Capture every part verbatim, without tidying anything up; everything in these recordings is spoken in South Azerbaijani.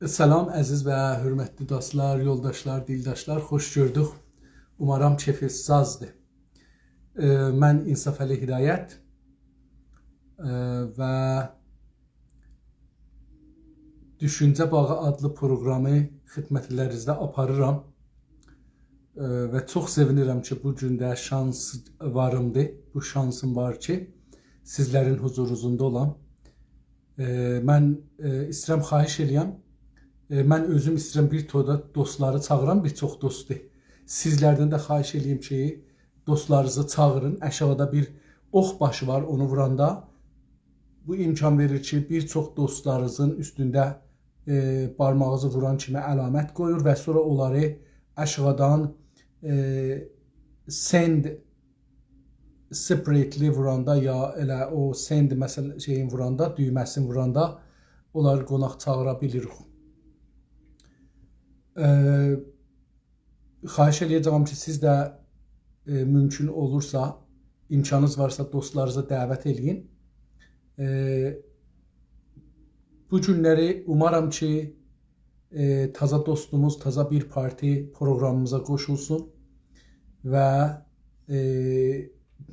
سلام، عزیز و حؤرمتلی دوستلار، یولداشلار، دیلداشلار، خوش گؤردوک. اومارام کئفینیز سازدیر. ائ، من انصافعلی هدایت، ائ، و دوشونجه باغی آدلی پروقرامی خدمتلرینیزده آپاریرام. ائ، و چوخ سئوینیرم کی، بو گون ده شانس واریمدیر. بو شانسیم وار کی، سیزلرین حضورونوزدا اولام. ائ، من، ائ، ایسته‌ییرم خواهش ائله‌یم. ائ، من اؤزوم ایسته‌ییرم بیر تودا دوستلاری چاغیرام، بیر چوخ دوستو. سیزلردن ده خواهش ائله‌یم کی، دوستلارینیزی چاغیرین. آشاغیدا بیر اوخ باشی وار، اونو ووراندا بو امکان وئریر کی، بیر چوخ دوستلارینیزین اوستونده، ائ، بارماغینیزی ووران کیمی علامت قویور و سونرا اونلاری آشاغیدان، ائ، send separately ووراندا یا ائله او send، مثلا، شئیین ووراندا، دویمه‌سینی ووراندا اونلاری قوناق چاغیرا بیلیریک. ائ، خواهش ائله‌یه‌جه‌یم کی، سیز ده، ائ، مومکون اولورسا، امکانینیز وارسا، دوستلارینیزا دعوت ائله‌یین. ائ، بو گونلری اومارام کی، ائ، تازا دوستوموز، تازا بیر پارتی پروقرامیمیزا قوشولسون و، ائ،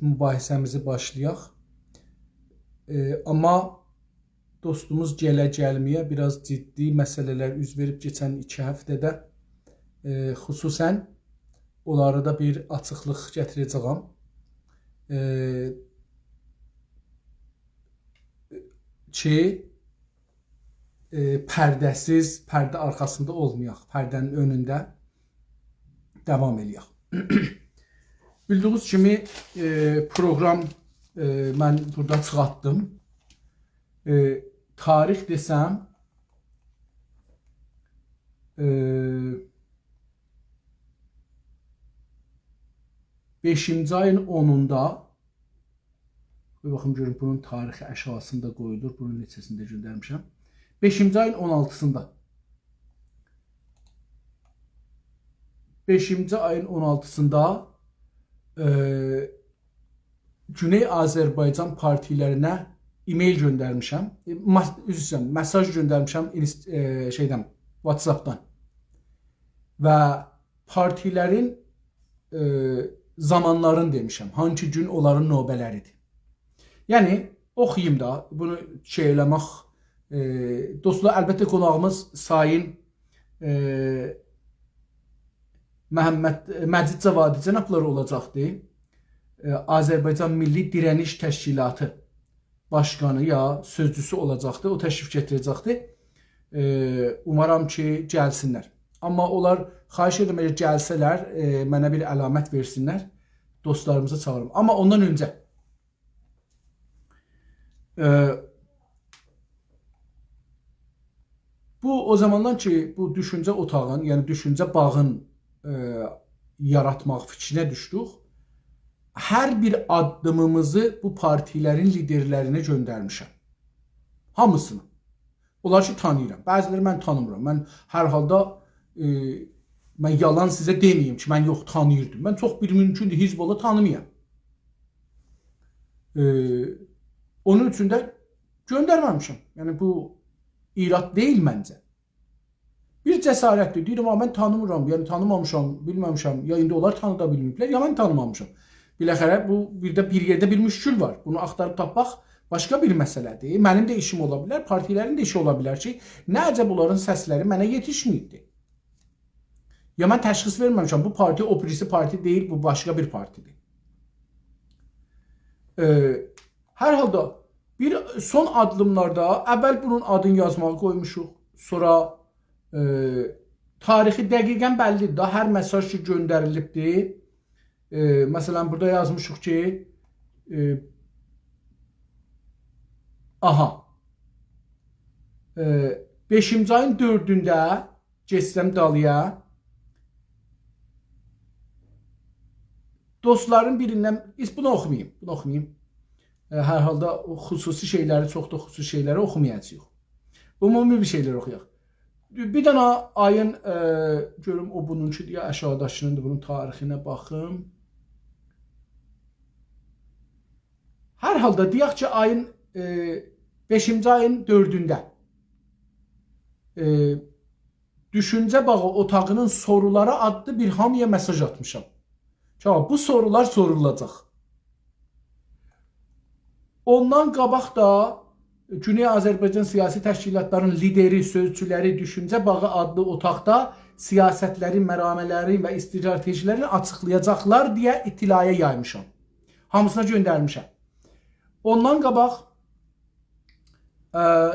مباحثه‌میزی باشلایاق. ائ، آمما دوستوموز گله گلمه‌یه بیر آز جدی مسئله‌لر اوز وئریب کئچن ایکی هفته‌ده، ائ، خصوصا اونلارا دا بیر آچیقلیق گتیره‌جه‌یم. ائ، کی، ائ، پرده‌سیز، پرده آرخاسیندا اولمایاق، پرده‌نین اؤنونده داوام ائله‌یک. بیلدیگینیز کیمی، ائ، پروقرام، ائ، من بورادا چیخارتدیم. ائ، تاریخ دئسم، ائ، بئشینجی آیین اونوندا، قوی باخیم گؤروم بونون تاریخی آشاغیسیندا قویولور، بونون نئچه‌سینده گؤندرمیشم. بئشینجی آیین اون آلتیسیندا. بئشینجی آیین اون آلتیسیندا، ائ، گونئی آذربایجان پارتیلرینه ایمیل گؤندرمیشم. ائ، ما-، عذر ایسته‌ییرم، مئساژ گؤندرمیشم اینست-، ائ، شئیدن، واتساپدان. و پارتیلرین، ائ، زامانلارینی دئمیشم. هانسی گون اونلارین نوبه‌لریدیر. یعنی، اوخویوم دا، بونو شئی ائله‌مک، ائ، دوستلار، البته قوناغیمیز سایین، ائ، محمد، مجید جوادی جنابلاری اولاجاقدی. ائ، آذربایجان میللی دیره‌نیش تشکیلاتی باشقانی یا سؤزجوسو اولاجاقدی، او تشریف گتیره‌جکدی. ائ، اومارام کی، گلسینلر. آمما اونلار، خواهش ائدیرم، اگر گلسه‌لر، ائ، منه بیر علامت وئرسینلر، دوستلاریمیزی چاغیریم. آمما اوندان اؤنجه، ائ، بو او زاماندان کی، بو دوشونجه اوتاغین، یعنی دوشونجه باغین، ائ، یاراتماق فیکرینه دوشدوک، هر بیر آددیمیمیزی بو پارتیلرین لیدرلرینه گؤندرمیشم. هامیسینی. اونلار کی، تانیییرام. بعضیلری من تانیمیرام. من هر حالدا، ائ، من یالان سیزه دئمه‌ییم کی، من یوخ، تانیییردیم. من چوخ بیر مومکوندور، حزب‌الله تانیمایام. ائ، اونون اوچون ده گؤندرمه‌میشم. یعنی، بو ایراد دئییل منجه. بیر جسارتدیر. دئییرم، «آ، من تانیمیرام، یعنی تانیمامیشام، بیلمه‌میشم، یا ایندی اونلار تانیدا بیلمه‌ییبلر، یا من تانیمامیشام.» بالاخره بو بیر ده بیر یئرده بیر مشکل وار. بونو آختاریب تاپماق باشقا بیر مسئله‌دیر. منیم ده ایشیم اولا بیلر، پارتیلرین ده ایشی اولا بیلر کی، نه عجب اونلارین سسلری منه یئتیشمه‌ییبدی. یا من تشخیص وئرمه‌میشم، بو پارتی او بیریسی پارتی دئییل، بو باشقا بیر پارتیدیر. ائ، هر حالدا بیر سون آددیملاردا اول بونون آدینی یازماغی قویموشوق، سونرا، ائ، تاریخی دقیقا بللیدیر دا، هر مئساژ کی گؤندریلیبدیر. ائ، مثلا، بورادا یازمیشیق کی، ائ، آها، ائ، بئشینجی آیین دؤردونده گئتسم دالییا. دوستلارین بیریندن، هئچ بونو اوخوماییم، بونو اوخوماییم. ائ، هر حالدا او خصوصی شئیلری، چوخ دا خصوصی شئیلری اوخومایاجاغیق. عمومی بیر شئیلر اوخویاق. بیر دنه آیین، ائ، گؤروم او بونونکودور یا آشاغیداکینیندیر، بونون تاریخینه باخیم. هر حالدا دئیک کی، آیین، ائ، بئشینجی آیین دؤردونده، ائ، دوشونجه باغی اوتاغی‌نین سورولاری آدلی بیر هامییا مئساژ آتمیشام. کی، بو سورولار سورولاجاق. اوندان قاباق دا گونئی آذربایجان سیاسی تشکیلاتلارین لیدری، سؤزچولری دوشونجه باغی آدلی اوتاقدا سیاستلرین، مراملرین و استراتژی‌لرینی آچیقلایاجاقلار دئیه اطلاعیه یایمیشام. هامیسینا گؤندرمیشم. اوندان قاباق، ا،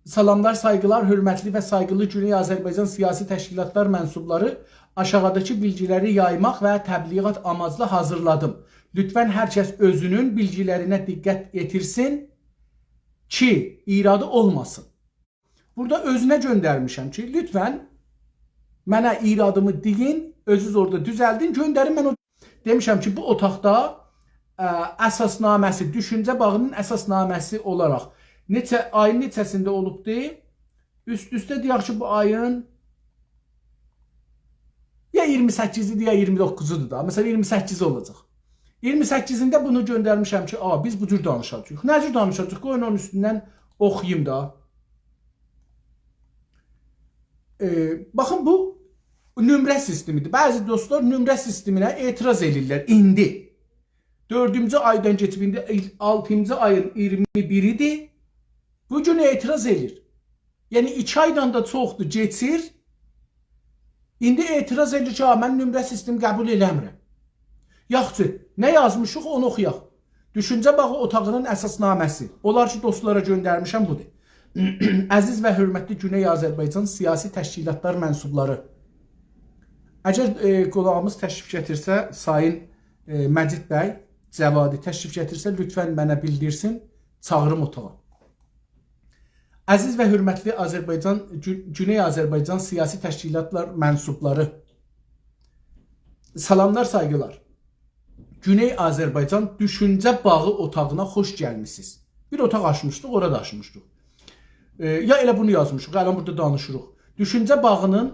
سلاملار، سایغیلار، حؤرمتلی و سایغیلی گونئی آذربایجان سیاسی تشکیلاتلار منسوبلاری، آشاغیداکی بیلگی‌لری یایماق و تبلیغات آماجلی حاضیرلادیم. لطفاً هر کس اؤزونون بیلگی‌لرینه دقت یئتیرسین کی، ایرادی اولماسین. بورادا اؤزونه گؤندرمیشم کی، لطفاً منه ایرادیمی دئیین، اؤزونوز اورادا دوزلدین، گؤندرین، من او دئمیشم کی، بو اوتاقدا، ا، اساسنامه‌سی، دوشونجه باغی‌نین اساسنامه‌سی اولاراق نئچه، آیین نئچه‌سینده اولوبدو؟ اوست-اوسته دئیک کی، بو آیین یا اییرمی سککیزی‌دیر، یا اییرمی دوققوزودور دا. مثلاً، اییرمی سککیزی اولاجاق. اییرمی سککیزینده بونو گؤندرمیشم کی، آ، بیز بو جور دانیشاجاغیق. نه جور دانیشاجاغیق؟ قویون اونون اوستوندن اوخویوم دا. ائ، باخین، بو نمره سیستمی‌دیر. بعضی دوستلار نمره سیستمینه اعتراض ائدیرلر ایندی. دؤردونجو آیدان کئچیب، ایندی آلتینجی آیین اییرمی بیری‌دیر. بو گون اعتراض ائدیر. یعنی، ایکی آیدان دا چوخدور، کئچیر. ایندی اعتراض ائدیر کی، «آ، من نمره سیستمی قبول ائله‌میرم.» یاخشی، نه یازمیشیق، اونو اوخویاق. دوشونجه باغی اوتاغی‌نین اساسنامه‌سی. اونلار کی، دوستلارا گؤندرمیشم، بودور. عزیز و حؤرمتلی گونئی آذربایجان سیاسی تشکیلاتلار منسوبلاری. اگر، ائ، قوناغیمیز تشریف گتیرسه، سایین، ائ، مجید بی جوادی تشریف گتیرسه، لطفاً منه بیلدیرسین، چاغیریم اوتاغا. عزیز و حؤرمتلی آذربایجان، گو-، گونئی آذربایجان سیاسی تشکیلاتلار منسوبلاری. سلاملار، سایغیلار. گونئی آذربایجان دوشونجه باغی اوتاغینا خوش گلمیسینیز. بیر اوتاق آچمیشدیق، اورا دا آچمیشدیق. ائ، یا ائله بونو یازمیشیق، الان بورادا دانیشیریق. دوشونجه باغی‌نین،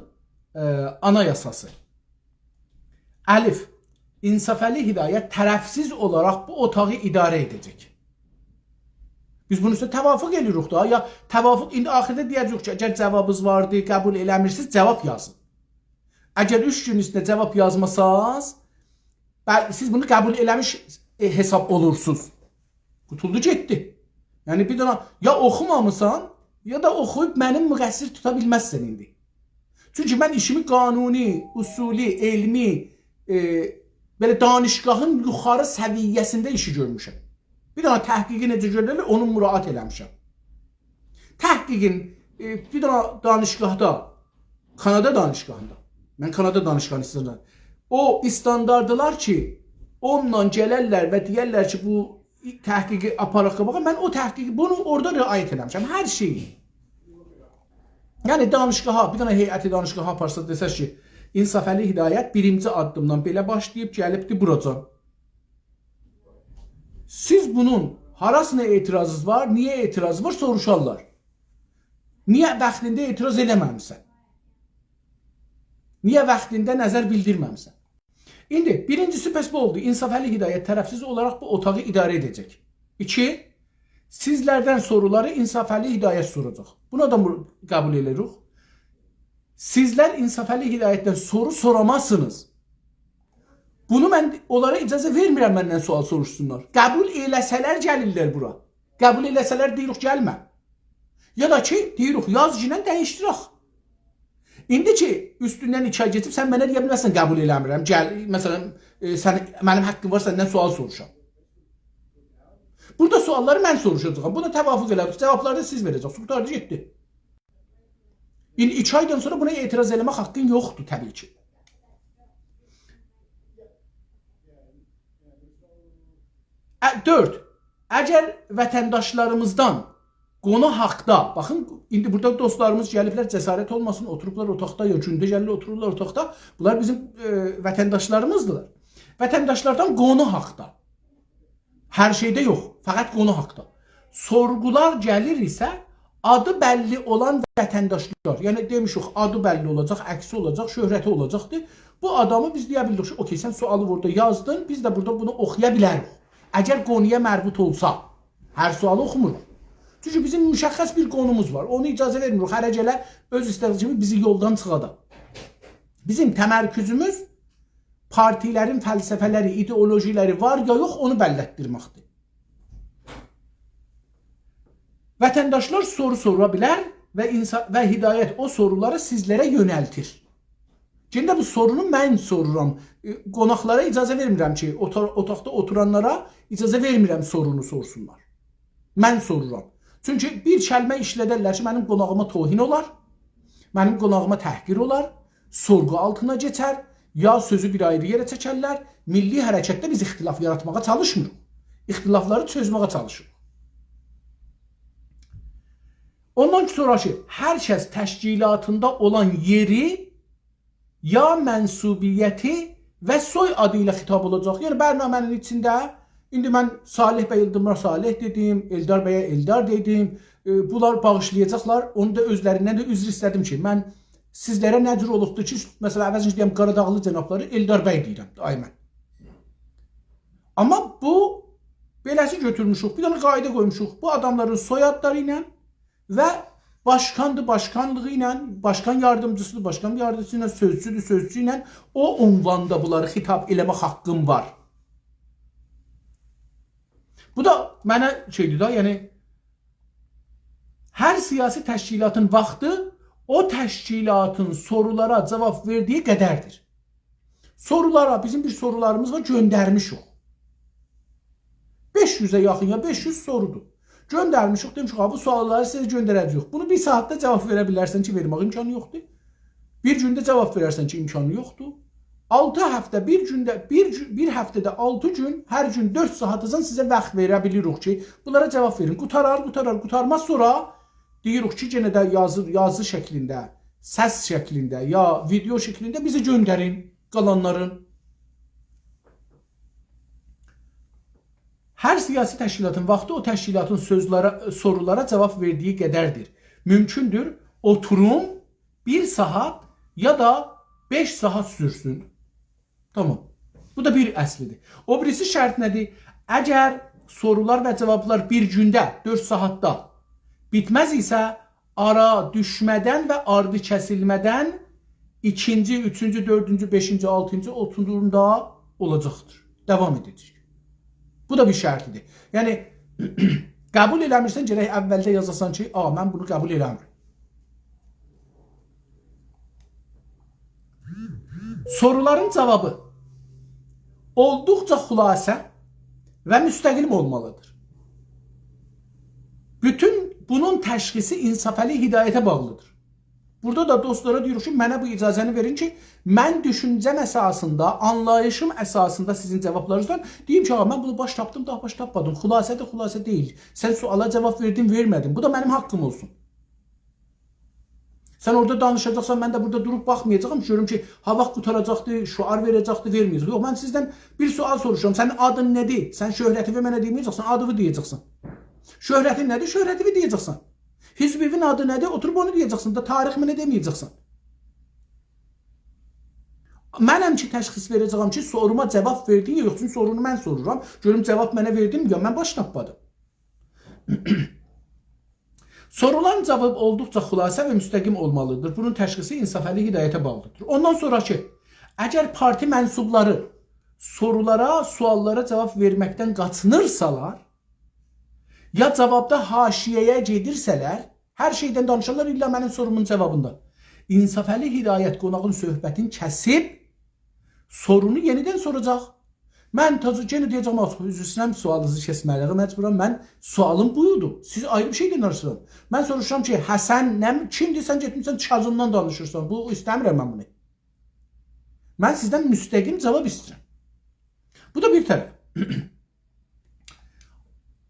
ائ، آنایاساسی. الف، انصافعلی هدایت طرفسیز اولاراق بو اوتاغی اداره ائده‌جک. بیز بونون اوسته توافق ائله‌ییریک دا، یا توافق، ایندی آخیردا دئیه‌جه‌ییک کی، اگر جوابینیز واردی، قبول ائله‌میرسینیز، جواب یازین. اگر اوچ گون ایچینده جواب یازماساز، بل-، سیز بونو قبول ائله‌میش، ائ، حساب اولورسونوز. قوتولدو گئتدی. یعنی بیر دنه یا اوخومامیسان، یا دا اوخویوب منی مقصر توتا بیلمزسن ایندی. چونکی من ایشیمی قانونی، اصولی، علمی، ائ، بئله دانشگاهین یوخاری سویه‌سینده ایشی گؤرموشم. بیر دنه تحقیقی نئجه گؤرولور، اونو مراعات ائله‌میشم. تحقیقین، ائ، بیر دنه دانشگاهدا، کانادا دانشگاهیندا، من کانادا دانشگاهینی ایسته‌ییرم. او استانداردلار کی، اونونلا گلرلر و دئیرلر کی، بو تحقیقی آپاراق قاباغا، من او تحقیقی، بونو اورادا رعایت ائله‌میشم، هر شئیی. یعنی دانشگاها، بیر دنه هیئت دانشگاها آپارسا، دئسه کی، انصافعلی هدایت بیرینجی آددیمدان بئله باشلاییب، گلیبدی بوراجان. سیز بونون هاراسینا اعتراضینیز وار، نییه اعتراض وار، سوروشارلار. نییه واختیندا اعتراض ائله‌مه‌میسن؟ نییه واختیندا نظر بیلدیرمه‌میسن؟ ایندی بیرینجیسی پس بو اولدو. انصافعلی هدایت طرفسیز اولاراق بو اوتاغی اداره ائده‌جک. ایکی، سیزلردن سورولاری انصافعلی هدایت سوراجاق. بونا دا بو-، قبول ائدیریک. سیزلر انصافعلی هدایتدن سورو سورامازسینیز. بونو من اونلارا اجازه وئرمیرم مندن سؤال سوروشسونلار. قبول ائله‌سه‌لر گلیرلر بورا. قبول ائله‌سه‌لر دئییریک گلمه. یا دا کی، دئییریک یاز کی، ده‌ییشدیرک. ایندی کی، اوستوندن ایکی آی کئچیب، سن منه دئیه بیلمزسن، «قبول ائله‌میرم، گل»، مثلا، ائ، سن، منیم حاققیم وار سندن سؤال سوروشام. بورادا سؤاللاری من سوروشاجاغام. بونا توافق ائله‌دیک، جوابلاری دا سیز وئره‌جکسینیز. قوتاردی گئتدی. ایندی ایکی آیدان سونرا بونا اعتراض ائله‌مه حاققین یوخدور، طبیعی کی. ا، دؤرد. اگر وطنداشلاریمیزدان قونو حاقدا، باخین، ایندی بورادا دوستلاریمیز گلیبلر، جسارت اولماسین، اوتوروبلار اوتاقدا، یا گونده گلیرلر، اوتورورلار اوتاقدا. بونلار بیزیم، ائ، وطنداشلاریمیزدیرلار. وطنداشلاردان قونو حاقدا. هر شئیده یوخ، فقط قونو حاقدا. سورغولار گلیر ایسه، آدی بللی اولان وطنداشلار، یعنی دئمیشیک، آدی بللی اولاجاق، عکسی اولاجاق، شهرتی اولاجاقدیر. بو آدامی بیز دئیه بیلیریک کی، اوکئی، سن سؤالی اورادا یازدین، بیز ده بورادا بونو اوخویا بیلریک. اگر قونویا مربوط اولسا، هر سؤالی اوخوموروق. چونکی بیزیم مشخص بیر قونوموز وار. اونو اجازه وئرمیریک هره گله اؤز ایسته‌یی کیمی بیزی یولدان چیخادا. بیزیم تمرکزوموز پارتی‌لرین فلسفه‌لری، ایدئولوژی‌لری وار یا یوخ، اونو بللتدیرمکدیر. وطنداشلار سورو سورا بیلر و اینسا-، و هدایت او سورولاری سیزلره یؤنلتیر. یئنه ده بو سورونو من سورورام. ائ، قوناقلارا اجازه وئرمیرم کی، اوتا-، اوتاقدا اوتورانلارا اجازه وئرمیرم سورونو سورسونلار. من سورورام. چونکی بیر کلمه ایشلدرلر کی، منیم قوناغیما توهین اولار، منیم قوناغیما تحقیر اولار، سورغو آلتینا کئچر، یا سؤزو بیر آیری یئره چکرلر. میللی حرکتده بیز اختلاف یاراتماغا چالیشمیریق. اختلافلاری چؤزمه‌یه چالیشیریق. اوندان سونرا کی، هر کس تشکیلاتیندا اولان یئری یا منسوبیتی و سوی آدی ایله خطاب اولاجاق. یعنی برنامه‌نین ایچینده ایندی من صالح بی ایلدیرما صالح دئدیم، ائلدار بیه ائلدار دئدیم. ائ، بونلار باغیشلایاجاقلار. اونو دا اؤزلریندن ده عذر ایسته‌دیم کی، من سیزلره نه جور اولوبدور کی، مثلا، عوضین کی دئیم قاراداغلی جنابلاری ائلدار بی دئییرم دائما. آمما بو، بئله‌سی گؤتورموشوک، بیر دنه قاعده قویموشوق. بو آداملارین سوی‌آدلاری ایله و باشقاندیر، باشقانلیغی ایله، باشقان یاردیمجیسیدیر، باشقان یاردیمجیسی ایله، سؤزچودور، سؤزچو ایله او عنواندا بونلاری خطاب ائله‌مک حاققیم وار. بو دا منه شئیدیر ده، یعنی هر سیاسی تشکیلاتین واختی او تشکیلاتین سورولارا جاواب وئردیگی قدردیر. سورولارا، بیزیم بیر سورولاریمیز وار، گؤندرمیشیک. بئش یوزه یاخین یا بئش یوز سورودور. گؤندرمیشیک، دئمیشیک، «ها، بو سؤاللاری سیزه گؤندره‌جه‌ییک.» بونو بیر ساعاتدا جاواب وئره بیلرسن کی، وئرمک امکانی یوخدور. بیر گونده جاواب وئررسن کی، امکانی یوخدور. آلتی هفته، بیر گونده، بیر گو-، بیر هفته‌ده آلتی گون، هر گون دؤرد ساعاتاجان سیزه واخت وئره بیلیریک کی، بونلارا جاواب وئرین. قوتارار، قوتارار، قوتارماز، سونرا دئییریک کی، یئنه ده یازی، یازی شکلینده، سس شکلینده، یا ویدئو شکلینده بیزه گؤندرین قالانلارین. هر سیاسی تشکیلاتین واختی او تشکیلاتین سؤزلره، سورولارا جاواب وئردیگی قدردیر. مومکوندور، اوتوروم بیر ساعات یا دا بئش ساعات سورسون. تامام. بو دا بیر اصلیدیر. او بیریسی شرط نه‌دیر؟ اگر سورولار و جاوابلار بیر گونده، دؤرد ساعاتدا بیتمز ایسه، آرا دوشمه‌دن و آردی کسیلمه‌دن ایکینجی، اوچونجو، دؤردونجو، بئشینجی، آلتینجی اوتورومدا اولاجاقدیر. داوام ائده‌جک. بو دا بیر شرطیدیر. یعنی، قبول ائله‌میرسن، گرک اولده یازاسان کی، «آ، من بونو قبول ائله‌میرم.» سورولارین جاوابی اولدوقجا خلاصه و مستقیم اولمالیدیر. بوتون بونون تشخیصی انصافعلی هدایته باغلیدیر. بورادا دا دوستلارا دئییریک کی، منه بو اجازه‌نی وئرین کی، من دوشونجه‌م اساسیندا، آنلاییشیم اساسیندا سیزین جاوابلارینیزدان دئییم کی، «آ، من بونو باش تاپدیم، داها باش تاپمادیم. خلاصه‌دیر، خلاصه دئییل. سن سؤالا جاواب وئردین، وئرمه‌دین. بو دا منیم حاققیم اولسون.» سن اورادا دانیشاجاقسان، من ده بورادا دوروب باخمایاجاغام کی، گؤروم کی، ها واخت قوتاراجاقدی، شعار وئره‌جکدی، وئرمه‌یه‌جک. یوخ، من سیزدن بیر سؤال سوروشورام. سنین آدین نه‌دیر؟ سن شهرتیوی منه دئمه‌یه‌جکسن، آدیوی دئیه‌جکسن. شهرتین نه‌دیر؟ شهرتیوی دئیه‌جکسن. حزبیوین آدی نه‌دیر؟ اوتوروب اونو دئیه‌جکسن، دا تاریخی منه دئمه‌یه‌جکسن. منم کی، تشخیص وئره‌جه‌یم کی، سوروما جاواب وئردین یا یوخ. چونکی سورونو من سورورام. گؤروم جاواب منه وئردین یا من باش تاپمادیم. سورولارین جاوابی اولدوقجا خلاصه و مستقیم اولمالیدیر. بونون تشخیصی انصافعلی هدایته باغلیدیر. اوندان سونراکی، اگر پارتی منسوبلاری سورولارا، سؤاللارا جاواب وئرمکدن قاچینیرسالار، یا جاوابدا حاشیه‌یه گئدیرسه‌لر، هر شئیدن دانیشارلار، الا منیم سورومون جاوابیندان. انصافعلی هدایت قوناغین صحبتینی کسیب، سورونو یئنیدن سوراجاق. من تازا یئنه دئیه‌جم، «آز، عذر ایسته‌ییرم، سؤالینیزی کسمه‌یه، من بورام، من سؤالیم بویدو. سیز آیری بیر شئی دانیشیرسینیز.» من سوروشورام کی، «حسن نه، کیمدیر، سن گئتمیسن چازیندان دانیشیرسان؟ بو، ایسته‌میرم من بونو. من سیزدن مستقیم جاواب ایسته‌ییرم.» بو دا بیر طرف.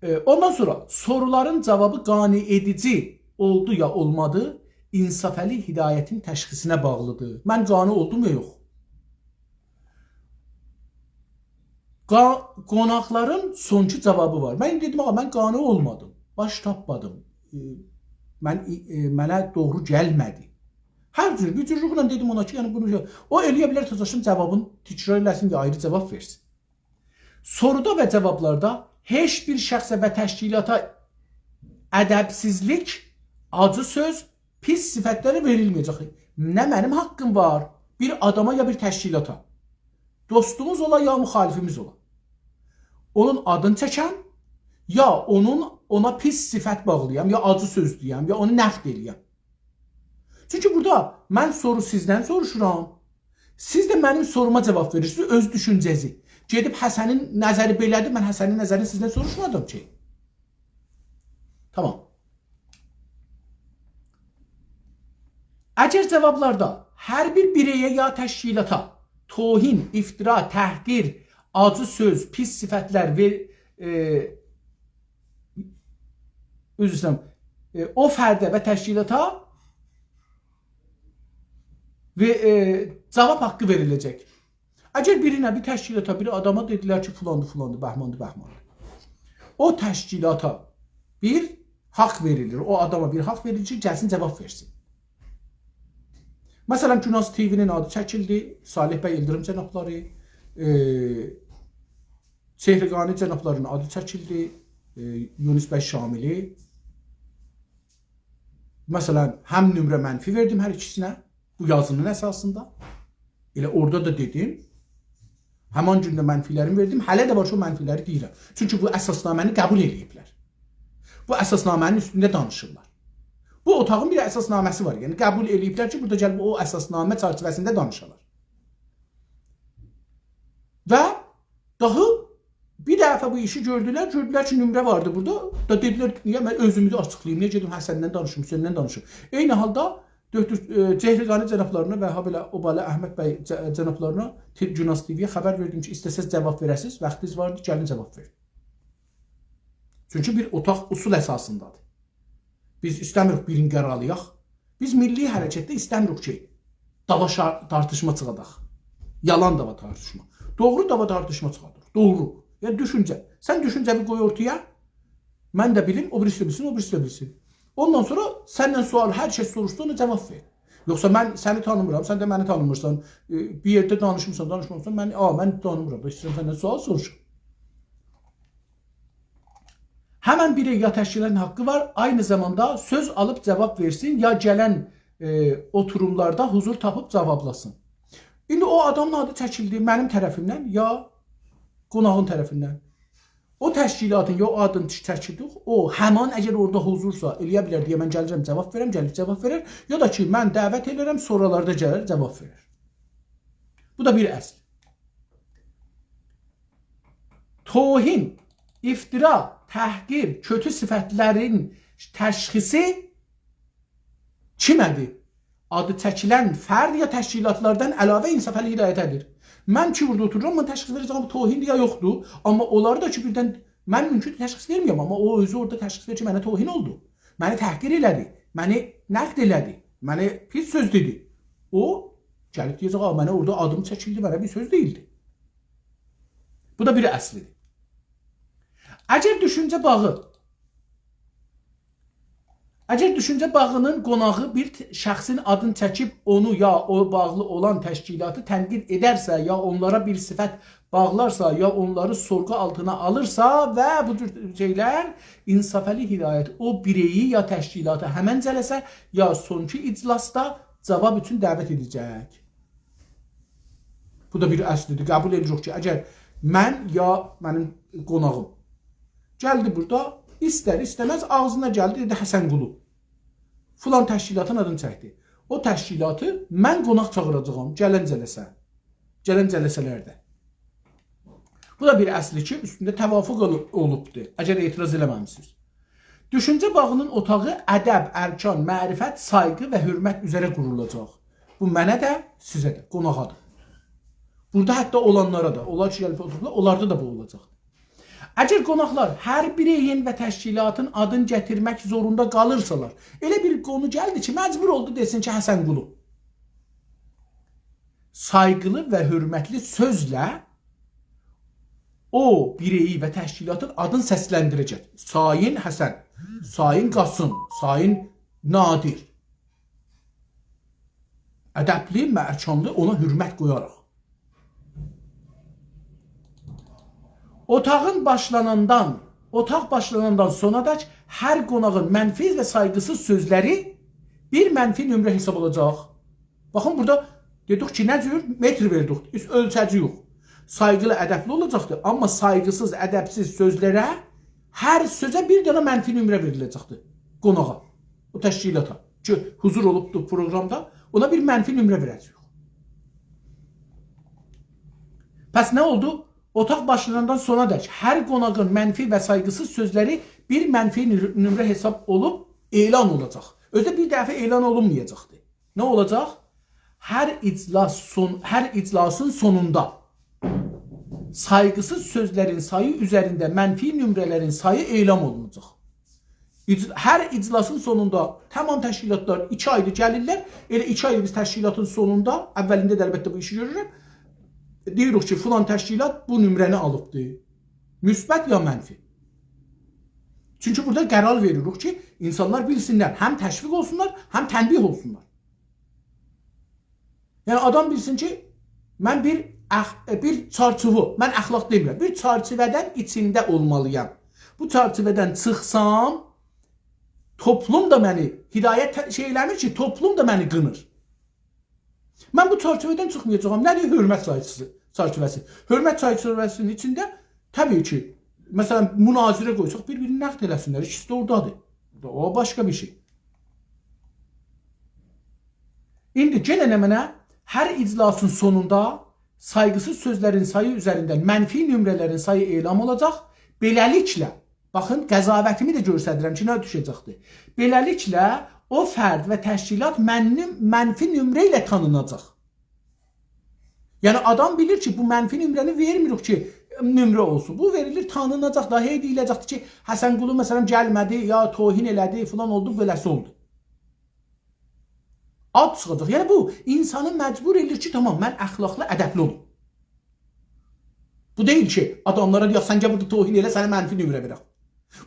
ائ، اوندان سونرا سورولارین جاوابی قانع ائدیجی اولدو یا اولمادی، انصافعلی هدایتین تشخیصینه باغلیدیر. من قانع اولدوم یا یوخ؟ قا-، قوناقلارین سونکی جاوابی وار. من دئدیم، «آغا، من قانع اولمادیم، باش تاپمادیم. ائ، من، ائ، منه دوغرو گلمه‌دی.» هر جور، بیر جورلوکله دئدیم اونا کی، یعنی بونو، او ائلیه بیلر، تازاشین جاوابینی تکرار ائله‌سین، یا آیری جاواب وئرسین. سورودا و جاوابلاردا هئچ بیر شخصه و تشکیلاتا ادبسیزلیک، آجی سؤز، پیس صفت‌لره وئریلمه‌یه‌جک. نه منیم حاققیم وار، بیر آداما یا بیر تشکیلاتا. دوستوموز اولا یا مخالفیمیز اولا. اونون آدینی چکم، یا اونون، اونا پیس صفت باغلایام، یا آجی سؤز دئیم، یا اونو نقد ائله‌یم. چونکی بورادا من سورو سیزدن سوروشورام. سیز ده منیم سوروما جاواب وئریرسینیز، اؤز دوشونجه‌زی. گئدیب حسنین نظری بئله‌دیر، من حسنین نظرینی سیزدن سوروشمادیم کی. تامام. اگر جاوابلاردا هر بیر بیره‌یه یا تشکیلاتا توهین، افترا، تحقیر، آجی سؤز، پیس صفت‌لر و، ائ، عذر ایسته‌ییرم، ائ، او فرده و تشکیلاتا و، ائ، جاواب حاققی وئریله‌جک. اگر بیرینه، بیر تشکیلاتا، بیر آداما دئدیلر کی، فلاندیر، فلاندیر، بهماندیر، بهماندیر. او تشکیلاتا بیر حاق وئریلیر، او آداما بیر حاق وئریلیر کی، گلسین جاواب وئرسین. مثلا، گوناز تی‌وی‌نین آدی چکیلدی، صالح بی ایلدیریم جنابلاری، ائ، چهرگانی جنابلارینین آدی چکیلدی، ائ، یونس بی شاملی. مثلا، هم نمره منفی وئردیم هر ایکیسینه، بو یازینین اساسیندا. ائله اورادا دا دئدیم، همان گون ده منفی‌لریمی وئردیم، هله ده وار کی، او منفی‌لری دئییرم. چونکی بو اساسنامه‌نی قبول ائله‌ییبلر. بو اساسنامه‌نین اوستونده دانیشیرلار. بو اوتاغین بیر اساسنامه‌سی وار، یعنی قبول ائله‌ییبلر کی، بورادا گلیب او اساسنامه چرچیوه‌سینده دانیشالار. و داها بیر دفعه بو ایشی گؤردولر، گؤردولر کی، نمره واردی بورادا. دا دئدیلر، نییه من اؤزومو آچیقلاییم، نییه گئدیم حسن‌دن دانیشیم، حسین‌دن دانیشیم؟ عینی حالدا دکتر، ائ، چهرگانی جنابلارینا و هابئله اوبالی احمد بی ج-، جنابلارینا تی-، گوناز تی‌وی‌یه خبر وئردیم کی، ایسته‌سز جاواب وئره‌سیز، واختینیز واردی، گلین جاواب وئرین. چونکی بیر اوتاق اصول اساسیندادیر. بیز ایسته‌میریک بیرینی قراغلایاق. بیز میللی حرکتده ایسته‌میریک کی، دعوا شا-، تارتیشما چیخاداق. یالان دعوا تارتیشما. دوغرو دعوا تارتیشما چیخادیریق. دوغرو. یعنی دوشونجه. سن دوشونجه‌وی قوی اورتایا، من ده بیلیم، او بیریسی ده بیلسین، او بیریسی ده بیلسین. اوندان سونرا سندن سؤال، هر کس سوروشسا، اونا جاواب وئر. یوخسا من سنی تانیمیرام، سن ده منی تانیمیرسان. ائ، بیر یئرده دانیشمیسان، دانیشمامیسان، من، آ، من تانیمیرام دا، ایسته‌ییرم سندن سؤال سوروشوم. همن بیره‌یه یا تشکیلاتین حاققی وار، عینی زاماندا سؤز آلیب جاواب وئرسین، یا گلن، ائ، اوتوروملاردا حضور تاپیب جاوابلاسین. ایندی او آدامین آدی چکیلدی منیم طرفیمدن، یا قوناغین طرفیندن. او تشکیلاتین، یا او آدین چ-، چکیلدی، او همان اگر اورادا حضورسا، ائلیه بیلر دئیه من گلیرم جاواب وئرم، گلیب جاواب وئرر، یا دا کی، من دعوت ائدیرم، سونرالاردا گلر جاواب وئرر. بو دا بیر اصل. توهین، افترا، تحقیر، کؤتو صفت‌لرین تشخیصی کیمه‌دیر؟ آدی چکیلن فرد یا تشکیلاتلاردان علاوه انصافعلی هدایته‌دیر. من کی بورادا اوتورورام، من تشخیص وئره‌جم، بو توهیندیر یا یوخدور. آمما اونلاری دا کی بیردن، من مومکون تشخیص وئرمه‌یم، آمما او اؤزو اورادا تشخیص وئریر کی، منه توهین اولدو. منی تحقیر ائله‌دی، منی نقد ائله‌دی، منه پیس سؤز دئدی. او گلیب دئیه‌جک، «آ، منه اورادا آدیم چکیلدی، منه بیر سؤز دئییلدی.» بو دا بیر اصلی‌دیر. اگر دوشونجه باغی، اگر دوشونجه باغینین قوناغی بیر ت-، شخصین آدینی چکیب اونو یا او باغلی اولان تشکیلاتی تنقید ائدرسه، یا اونلارا بیر صفت باغلارسا، یا اونلاری سورغو آلتینا آلیرسا و بو جور شئیلر، انصافعلی هدایت او بیره‌یی یا تشکیلاتی همن جلسه یا سونکی اجلاسدا جاواب اوچون دعوت ائده‌جک. بو دا بیر اصلی‌دیر. قبول ائدیریک کی، اگر من یا منیم قوناغیم گلدی بورادا، ایستر ایسته‌مز آغزینا گلدی، دئدی، «حسن‌قولو فلان تشکیلاتین آدینی چکدی.» او تشکیلاتی من قوناق چاغیراجاغام گلن جلسه، گلن جلسه‌لرده. بو دا بیر اصلی کی، اوستونده توافق اول-، اولوبدور، اگر اعتراض ائله‌مه‌میسینیز. دوشونجه باغینین اوتاغی ادب، ارکان، معرفت، سایغی و حؤرمت اوزره قورولاجاق. بو منه ده، سیزه ده، قوناغا دا. بورادا حتی اولانلارا دا، اونلار کی، گلیب اوتوروبلار، اونلاردا دا بو اولاجاق. اگر قوناقلار هر بیره‌یین و تشکیلاتین آدینی گتیرمک زوروندا قالیرسالار، ائله بیر قونو گلدی کی، مجبور اولدو دئسین کی، حسن‌قولو. سایغیلی و حؤرمتلی سؤزله او بیره‌یی و تشکیلاتین آدینی سسلندیره‌جک. سایین حسن، سایین قاسیم، سایین نادر. ادبلی، ارکانلی، اونا حؤرمت قویاراق. اوتاغین باشلاناندان اوتاق باشلاناندان سونادک هر قوناغین منفی و سایغیسیز سؤزلری بیر منفی نمره حساب اولاجاق. باخین، بورادا دئدیک کی، نه جور؟ متر وئردیک، اوس اؤلچه‌جی یوخ. سایغیلی، ادبلی اولاجاقدیر، آمما سایغیسیز، ادبسیز سؤزلره، هر سؤزه بیر دنه منفی نمره وئریله‌جکدیر قوناغا، او تشکیلاتا کی، حضور اولوبدور پروقرامدا، اونا بیر منفی نمره وئره‌جه‌ییک. پس نه اولدو؟ اوتاق باشلاناندان سونادک هر قوناغین منفی و سایغیسیز سؤزلری بیر منفی نو-، نمره حساب اولوب اعلان اولاجاق. اؤزو ده بیر دفعه اعلان اولونمایاجاقدیر. نه اولاجاق؟ هر اجلاس سون-، هر اجلاسین سونوندا سایغیسیز سؤزلرین سایی اوزرینده منفی نمره‌لرین سایی اعلام اولوناجاق. اج-، هر اجلاسین سونوندا تمام تشکیلاتلار ایکی آیدیر گلیرلر. ائله ایکی آیدیر بیز تشکیلاتین سونوندا، اولینده ده البته بو ایشی گؤرورم، دئییریک کی، فلان تشکیلات بو نمره‌نی آلیبدی. مثبت یا منفی. چونکی بورادا قرار وئریریک کی، اینسانلار بیلسینلر، هم تشویق اولسونلار، هم تنبیه اولسونلار. یعنی آدام بیلسین کی، من بیر اخ-، بیر چارچیوه، من اخلاق دئمیرم، بیر چارچیوه‌دن ایچینده اولمالییام. بو چارچیوه‌دن چیخسام، توپلوم دا منی، هدایت ته-، شئی ائله‌میر کی، توپلوم دا منی قینیر. من بو چارچیوه‌دن چیخمایاجاغام. نه‌دیر؟ حؤرمت چارچیوه‌سی، چارچیوه‌سی. حؤرمت چارچیوه‌سینین ایچینده، طبیعی کی، مثلا، مناظره قویساق، بیر-بیرینی نقد ائله‌سینلر، ایکیسی ده اورادادیر. او باشقا بیر شئی. ایندی یئنه نمنه؟ هر اجلاسین سونوندا سایغیسیز سؤزلرین سایی اوزرینده منفی نمره‌لرین سایی اعلام اولاجاق. بئله‌لیکله، باخین، قضاوتیمی ده گؤستریرم کی، نه دوشه‌جکدیر. بئله‌لیکله، او فرد و تشکیلات منفی، منفی نمره ایله تانیناجاق. یعنی آدام بیلیر کی، بو منفی نمره‌نی وئرمیریک کی، نمره اولسون. بو وئریلیر، تانیناجاق دا، هئی دئییله‌جکدیر کی، حسن‌قلی، مثلا، گلمه‌دی، یا توهین ائله‌دی، فلان اولدو، بئله‌سی اولدو. آد چیخاجاق. یعنی بو اینسانی مجبور ائدیر کی، تامام، من اخلاقلی، ادبلی اولوم. بو دئییل کی، آداملارا دئیک، سن گل بورادا توهین ائله، سنه منفی نمره وئرک.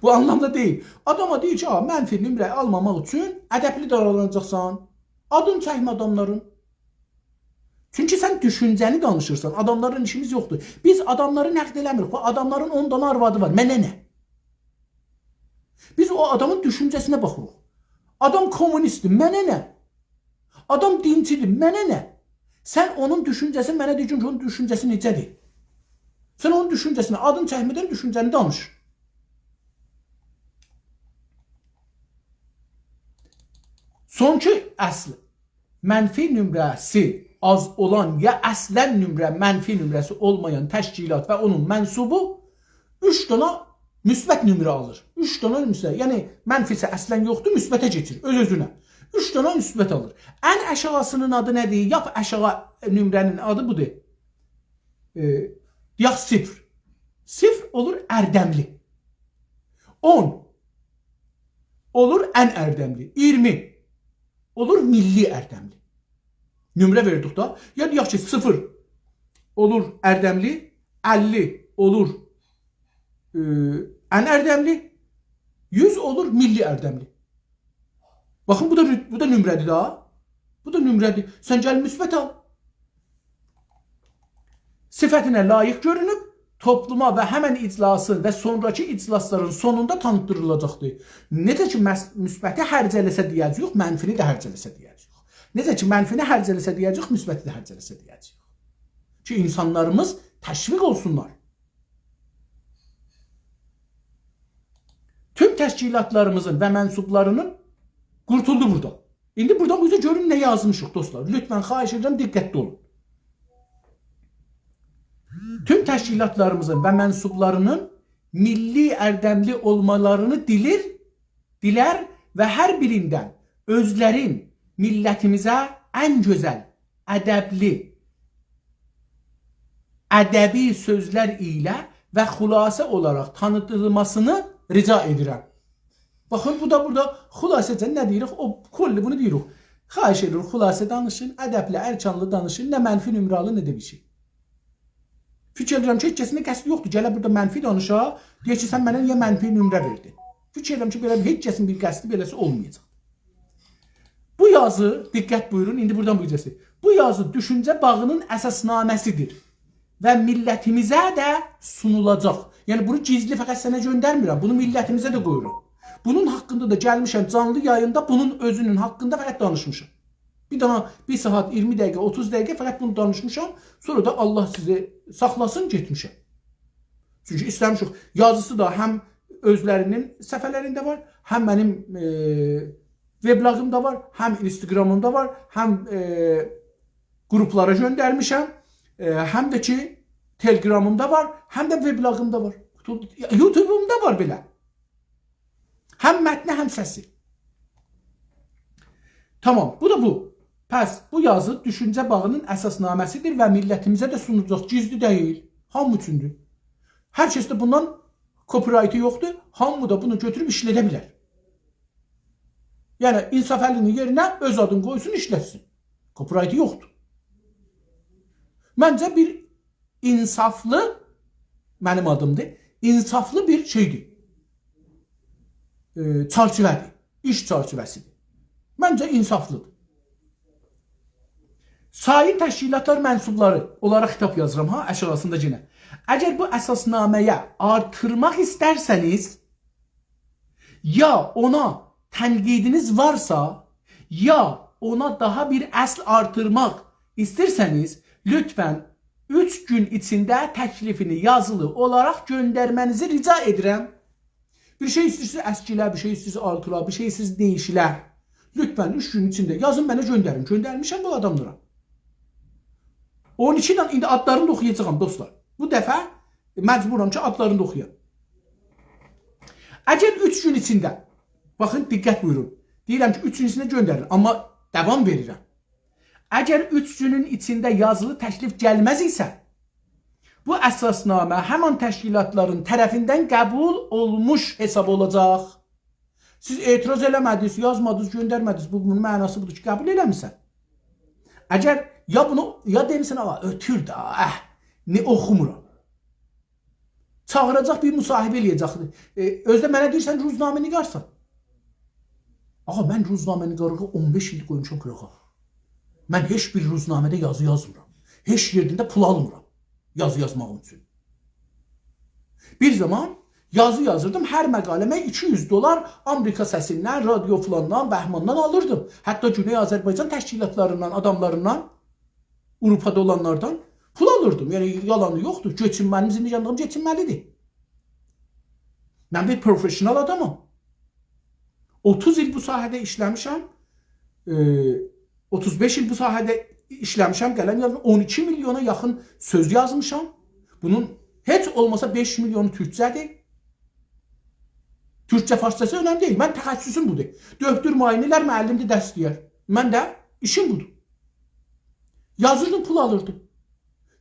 بو آنلامدا دئییل. آداما دئییر کی، آ، منفی نمره آلماماق اوچون ادبلی داوراناجاقسان. آدین چکمه آداملارین. چونکی سن دوشونجه‌نی دانیشیرسان. آداملارین ایشیمیز یوخدور. بیز آداملاری نقد ائله‌میریک. بو آداملارین اون دانا آروادی وار. منه نه؟ بیز او آدامین دوشونجه‌سینه باخیریق. آدام کمونیستدیر، منه نه؟ آدام دینچیدیر، منه نه؟ سن اونون دوشونجه‌سینی منه دئ کی، اونون دوشونجه‌سی نئجه‌دیر؟ سن اونون دوشونجه‌سینی، آدین چکمه‌دن دوشونجه‌نی دانیش. سونکی اصل. منفی نمره‌سی آز اولان یا اصلا نمره، منفی نمره‌سی اولمایان تشکیلات و اونون منسوبو اوچ دانا مثبت نمره آلیر. اوچ دانا مثبت. یعنی منفی‌سی اصلا یوخدور، مثبته کئچیر اؤز-اؤزونه. اوچ دانا مثبت آلیر. ان آشاغیسینین آدی نه‌دیر؟ لاپ آشاغی نمره‌نین آدی بودور. ائ، دئیک، صفر. صفر اولور اردملی. اون اولور ان اردملی. اییرمی اولور میللی اردملی. نمره وئردیک دا. یا دئیک کی، صفر اولور اردملی، اللی اولور، ائ، ان اردملی، یوز اولور میللی اردملی. باخین، بو دا، بو دا نمره‌دیر دا. بو دا نمره‌دیر. سن گل مثبت آل. صفتینه لایق گؤرونوب، توپلوما و همن اجلاسین و سونراکی اجلاسلارین سونوندا تانیتدیریلاجاقدیر. نئجه کی، مس-، مثبتی هرج ائله‌سه دئیه‌جه‌ییک، منفینی ده هرج ائله‌سه دئیه‌جه‌ییک. نئجه کی، منفینی هرج ائله‌سه دئیه‌جه‌ییک، مثبتی ده هرج ائله‌سه دئیه‌جه‌ییک. کی، اینسانلاریمیز تشویق اولسونلار. توم تشکیلاتلاریمیزین و منسوبلارینین، قورتولدو بورادا. ایندی بورادان بو اوزه گؤرون نه یازمیشیق، دوستلار. لطفا، خواهش ائدیرم، دقتلی اولون. توم تشکیلاتلاریمیزین و منسوبلارینین میللی اردملی اولمالارینی دیلیر، دیلر و هر بیریندن اؤزلرین میللتیمیزه ان گؤزل، ادبلی، ادبی سؤزلر ایله و خلاصه اولاراق تانیتیلماسینی رجا ائدیرم. باخین، بو دا بورادا خلاصه‌جه نه دئییریک؟ او کلی بونو دئییریک. خواهش ائدیرم، خلاصه دانیشین، ادبلی، ارکانلی دانیشین، نه منفی نمره آلین، نه ده بیر شئی. فیکیر ائدیرم کی، هئچ کسین ده قصدی یوخدور. گله بورادا منفی دانیشا، دئیه کی، سن منه نییه منفی نمره وئردین؟ فیکیر ائدیرم کی، بئله هئچ کسین بیر قصدی بئله‌سی اولمایاجاق. بو یازی، دقت بویورون، ایندی بورادان بو گؤزه‌سی. بو یازی دوشونجه باغینین اساسنامه‌سیدیر و میللتیمیزه ده سونولاجاق. یعنی بونو گیزلی فقط سنه گؤندرمیرم، بونو میللتیمیزه ده قویورام. بونون حاقیندا دا گلمیشم جانلی یاییندا، بونون اؤزونون حاقیندا فقط دانیشمیشام. بیر دانا بیر ساعت، اییرمی دقیقه، اوتوز دقیقه فقط بونو دانیشمیشام. سونرا دا الله سیزی ساخلاسین، گئتمیشم. چونکی ایسته‌میشیک. یازیسی دا هم اؤزلری‌نین صفحه‌لرینده وار، هم منیم، ائ، وبلاگیمدا وار، هم اینستاگرامیمدا وار، هم، ائ، گروپلارا گؤندرمیشم، ائ، هم ده کی تلگرامیمدا وار، هم ده وبلاگیمدا وار. یوتیوبومدا وار بئله. هم متنی، هم سسی. تامام، بو دا بو. پس بو یازی دوشونجه باغی‌نین اساسنامه‌سی‌دیر و میللتیمیزه ده سونولاجاق. گیزلی دئییل. هامی اوچوندور. هر کس ده بوندان کپی‌رایتی یوخدور. هامی دا بونو گؤتوروب ایشلده بیلر. یعنی انصافعلی‌نین یئرینه اؤز آدینی قویسون، ایشلتسین. کپی‌رایتی یوخدور. منجه بیر انصافلی، منیم آدیمدیر، انصافلی بیر شئی‌دیر. ائ، چرچیوه‌دیر. ایش چرچیوه‌سی‌دیر. منجه انصافلی‌دیر. سایین تشکیلاتلار منسوبلاری، اونلارا خطاب یازیرام ها، آشاغیسیندا یئنه. اگر بو اساسنامه‌یه آرتیرماق ایسترسه‌نیز، یا اونا تنقیدینیز وارسا، یا اونا داها بیر اصل آرتیرماق ایستیرسه‌نیز، لطفاً اوچ گون ایچینده تکلیفینی یازیلی اولاراق گؤندرمه‌نیزی رجا ائدیرم. بیر شئی ایسته‌ییرسینیز اسکیله، بیر شئی ایسته‌ییرسینیز آرتیلا، بیر شئی ایسته‌ییرسینیز دییشیله. لطفاً اوچ گون ایچینده یازین، منه گؤندرین. گؤندرمیشم بو آداملارا. اون ایکی دنه، ایندی آدلارینی دا اوخویاجاغام، دوستلار. بو دفعه مجبورام کی، آدلارینی دا اوخویام. اگر اوچ گون ایچینده، باخین، دقت بویورون. دئییرم کی، اوچ گون ایچینده گؤندرین، آمما داوام وئریرم. اگر اوچ گونون ایچینده یازیلی تکلیف گلمز ایسه، بو اساسنامه همان تشکیلاتلارین طرفیندن قبول اولموش حساب اولاجاق. سیز اعتراض ائله‌مه‌دینیز، یازمادینیز، گؤندرمه‌دینیز. بو، بونون معناسی بودور کی، قبول ائله‌میرسن. اگر یا بونو، یا دئمیسن، «آغا، اؤتور ده، اه، نه اوخومورام.» چاغیراجاق، بیر مصاحبه ائله‌یه‌جک. ائ، اؤزو ده منه دئییر، «سن روزنامه‌نگارسان.» آغا، من روزنامه‌نگارلیغی اون بئش ایل قویموشام قیراغا. من هئچ بیر روزنامه‌ده یازی یازمیرام. هئچ یئردن ده پول آلمیرام یازی یازماغیم اوچون. بیر زامان یازی یازیردیم، هر مقاله‌مه ایکی یوز دلار آمریکا سسیندن، رادیو فلاندان، بهماندان آلیردیم. حتی گونئی آذربایجان تشکیلاتلاریندان، آداملاریندان، آوروپادا اولانلاردان پول آلیردیم. یعنی، یالانی یوخدور. کئچینمه‌لی، بیزیم یاندیغیم کئچینمه‌لی‌دیر. من بیر پروفشنال آدامام. اوتوز ایل بو ساحه‌ده ایشله‌میشم. ائ، اوتوز بئش ایل بو ساحه‌ده ایشله‌میشم، قلم یازمیشام، اون ایکی میلیونا یاخین سؤز یازمیشام. بونون هئچ اولماسا بئش میلیونو تورکجه‌دیر. تورکجه، فارسجاسی اؤنملی دئییل. من تخصصوم بودور. دؤکتور معاینه‌لر، معلم‌دیر، درس دئیر. من ده ایشیم بودور. یازیردیم، پول آلیردیم.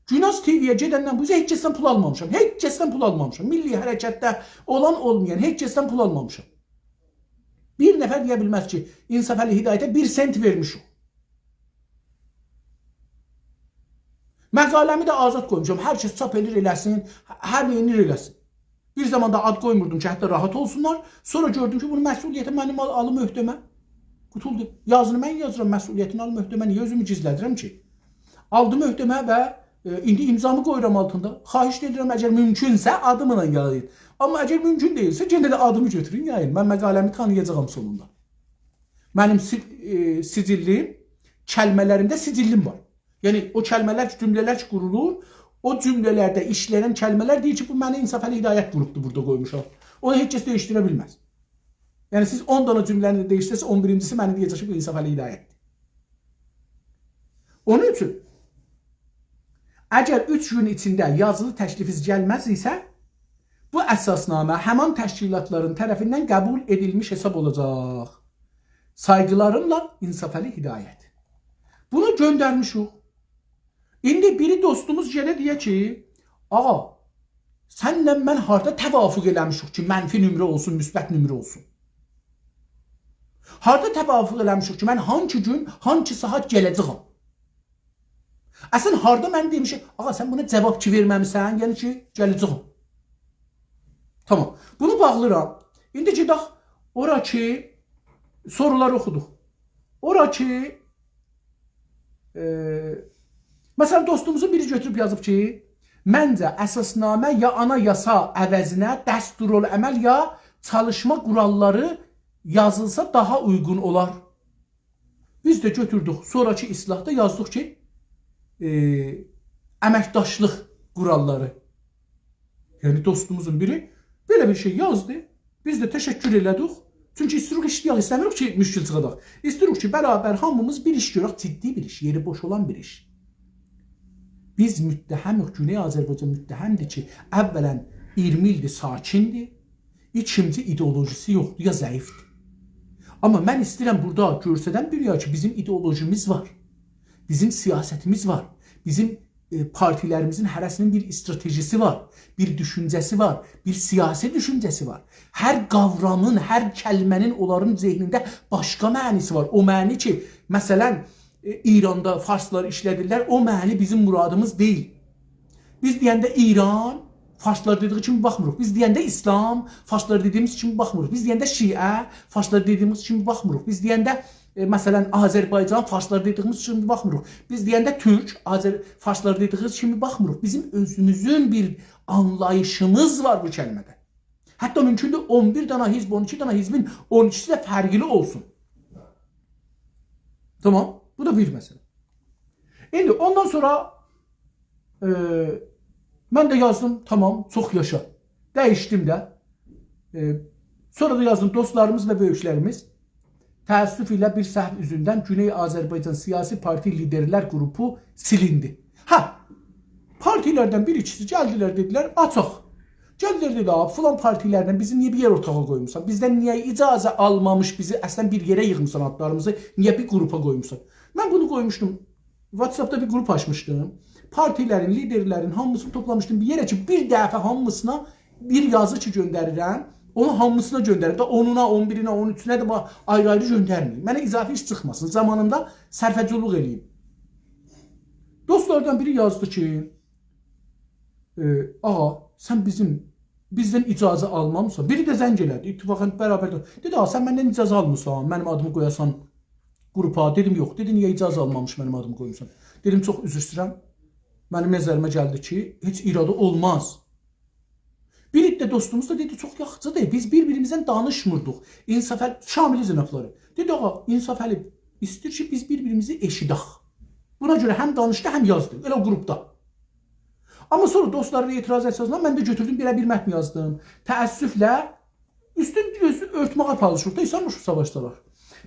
گوناز تی‌وی‌یه گئدندن بو اوزه هئچ کسدن پول آلمامیشام. هئچ کسدن پول آلمامیشام. میللی حرکتده اولان، اولمایان هئچ کسدن پول آلمامیشام. بیر نفر دئیه بیلمز کی، انصافعلی هدایته بیر سنت وئرمیشیک. مقاله‌می ده آزاد قویموشام. هر کس چاپ ائلیر ائله‌سین، هر نئینیر ائله‌سین. بیر زاماندا آد قویموردوم کی، حتی راحت اولسونلار. سونرا گؤردوم کی، بونون مسئولیتی منیم آل-، آلیم عهده‌مه. قوتولدو. یازینی من یازیرام، مسئولیتینی آلیم عهده‌مه. نییه اؤزومو گیزله‌دیرم کی؟ آلدیم عهده‌مه و، ائ، ایندی امضامی قویورام آلتیندا. خواهش ائدیرم، اگر مومکونسه آدیملا یایین. آمما اگر مومکون دئییلسه، یئنه ده آدیمی گؤتورون، یایین. من مقاله‌می تانییاجاغام سونوندا. منیم سی-، ائ، سجیللیم، کلمه‌لریمده سجیللیم وار. یعنی، او کلمه‌لر کی، جمله‌لر کی، قورولور، او جمله‌لرده ایشله‌نن کلمه‌لر دئییر کی، بو منی انصافعلی هدایت ووروبدور، بورادا قویموشام. اونو هئچ کس دییشدیره بیلمز. یعنی، سیز اون دانا جمله‌نی دییشسز، اون بیرینجیسی منی دئیه‌جک کی، بو انصافعلی هدایتدیر. اونون اوچون، اگر اوچ گون ایچینده یازیلی تکلیفینیز گلمز ایسه، بو اساسنامه همان تشکیلاتلارین طرفیندن قبول ائدیلمیش حساب اولاجاق. سایغیلاریملا، انصافعلی هدایت. بونو گؤندرمیشیک. ایندی بیری دوستوموز گله دئیه کی، «آغا، سنله من هاردا توافق ائله‌میشیک کی، منفی نمره اولسون، مثبت نمره اولسون؟ هاردا توافق ائله‌میشیک کی، من هانسی گون، هانسی ساعت گله‌جه‌یم؟» اصلاً هاردا من دئمیشم، «آغا، سن بونا جواب کی وئرمه‌میسن، یعنی کی، گله‌جه‌یم.» تامام. بونو باغلیرام. ایندی گئدک اورا کی، سورولاری اوخودوق. اورا کی، ائ، مثلاً، دوستوموزون بیری گؤتوروب یازیب کی، منجه، اساسنامه یا آنایاسا عوضینه دستورالعمل یا چالیشما قوراللاری یازیلسا داها اویغون اولار. بیز ده گؤتوردوک، سونراکی اصلاحدا یازدیق کی، ائ، امکداشلیق قوراللاری. یعنی دوستوموزون بیری بئله بیر شئی یازدی. بیز ده تشکر ائله‌دیک. چونکی ایستیروق ایشله‌یک، ایسته‌میروق کی، مشکل چیخاداق. ایستیروق کی، برابر هامیمیز بیر ایش گؤرک، جدی بیر ایش، یئری بوش اولان بیر ایش. بیز متهموق، گونئی آذربایجان متهمدیر کی، اولاً اییرمی ایلدیر ساکندیر، ایکینجی ایدئولوژیسی یوخدور، یا ضعیفدیر. آمما من ایسته‌ییرم بورادا گؤسترم دونیایا کی، بیزیم ایدئولوژیمیز وار، بیزیم سیاستیمیز وار، بیزیم ائ، پارتیلریمیزین هره‌سینین بیر استراتژیسی وار، بیر دوشونجه‌سی وار، بیر سیاسی دوشونجه‌سی وار. هر قاورامین، هر کلمه‌نین اونلارین ذهنینده باشقا معنی‌سی وار. او معنی کی، مثلاً، ائ، ایراندا فارسلار ایشله‌دیرلر، او معنی بیزیم مرادیمیز دئییل. بیز دئینده ایران، فارسلار دئدیگی کیمی باخمیریق. بیز دئینده ایسلام، فارسلار دئدیگیمیز کیمی باخمیریق. بیز دئینده شیعه، فارسلار دئدیگیمیز کیمی باخمیریق. بیز دئینده ائ، مثلاً، آذربایجان، فارسلار دئدیگیمیز کیمی باخمیریق. بیز دئینده تورک، آذر-، فارسلار دئدیگیمیز کیمی باخمیریق. بیزیم اؤزوموزون بیر آنلاییشیمیز وار بو کلمه‌ده. حتی مومکوندور اون بیر دنه حزب، اون ایکی دنه حزبین اون ایکیسی ده فرقلی اولسون. تامام، بو دا بیر مسئله. ایندی اوندان سونرا، ائ، من ده یازدیم، تامام، چوخ یاشا. دییشدیم ده. ائ، سونرا دا یازدیم، دوستلاریمیز و بؤیوکلریمیز تأسف ایله بیر سهو اوزوندن گونئی آذربایجان سیاسی پارتی لیدرلر قروپو سیلیندی. هه، پارتیلردن بیر ایکیسی گلدیلر، دئدیلر، آچاق. گلدیلر، دئدی، «آ، فلان پارتیلرله بیزی نییه بیر یئر اوتاغا قویموسان؟ بیزدن نییه اجازه آلمامیش بیزی اصلاً بیر یئره ییغمیسان آدلاریمیزی؟ نییه بیر قروپا قویموسان؟» من بونو قویموشدوم. واتساپدا بیر قروپ آچمیشدیم. پارتیلرین لیدرلرین هامیسینی توپلامیشدیم بیر یئره کی، بیر دفعه هامیسینا بیر یازی کی گؤندریرم، اونو هامیسینا گؤندریم ده، اونونا، اون بیرینه، اون اوچونه ده با-، آیری-آیری گؤندرمه‌ییم. منه اضافی ایش چیخماسین. زامانیمدا صرفه‌جویلوق ائله‌ییم. دوستلاردان بیری یازدی کی، ائ، «آغا، سن بیزیم، بیزدن اجازه آلمامیسان؟» بیری ده زنگ ائله‌دی. اتفاقاً برابر ده. دئدی، «آغا، سن مندن اجازه آلمیسان منیم آدیمی قویاسان قروپا؟» دئدیم، «یوخ.» دئدی، «نییه اجازه آلمامیش منیم آدیمی قویموسان؟» دئدیم، «چوخ عذر ایسته‌ییرم. منیم نظریمه گلدی کی، هئچ ایرادی اولماز.» بیر عده دوستوموز دا دئدی، «چوخ یاخشیدیر. بیز بیر-بیریمیزدن دانیشمیردیق.» انصافعلی، شاملی جنابلاری. دئدی، «آغا، انصافعلی ایسته‌ییر کی، بیز بیر-بیریمیزی ائشیدک.» بونا گؤره هم دانیشدی، هم یازدی. ائله او قروپدا. آمما سونرا دوستلارین اعتراض اساسیندا من ده گؤتوردوم، بئله بیر متن یازدیم. تأسفله اوستون اؤز-، اؤرتمه‌یه چالیشیریق دا، اینسان اوشو ساواشسالار.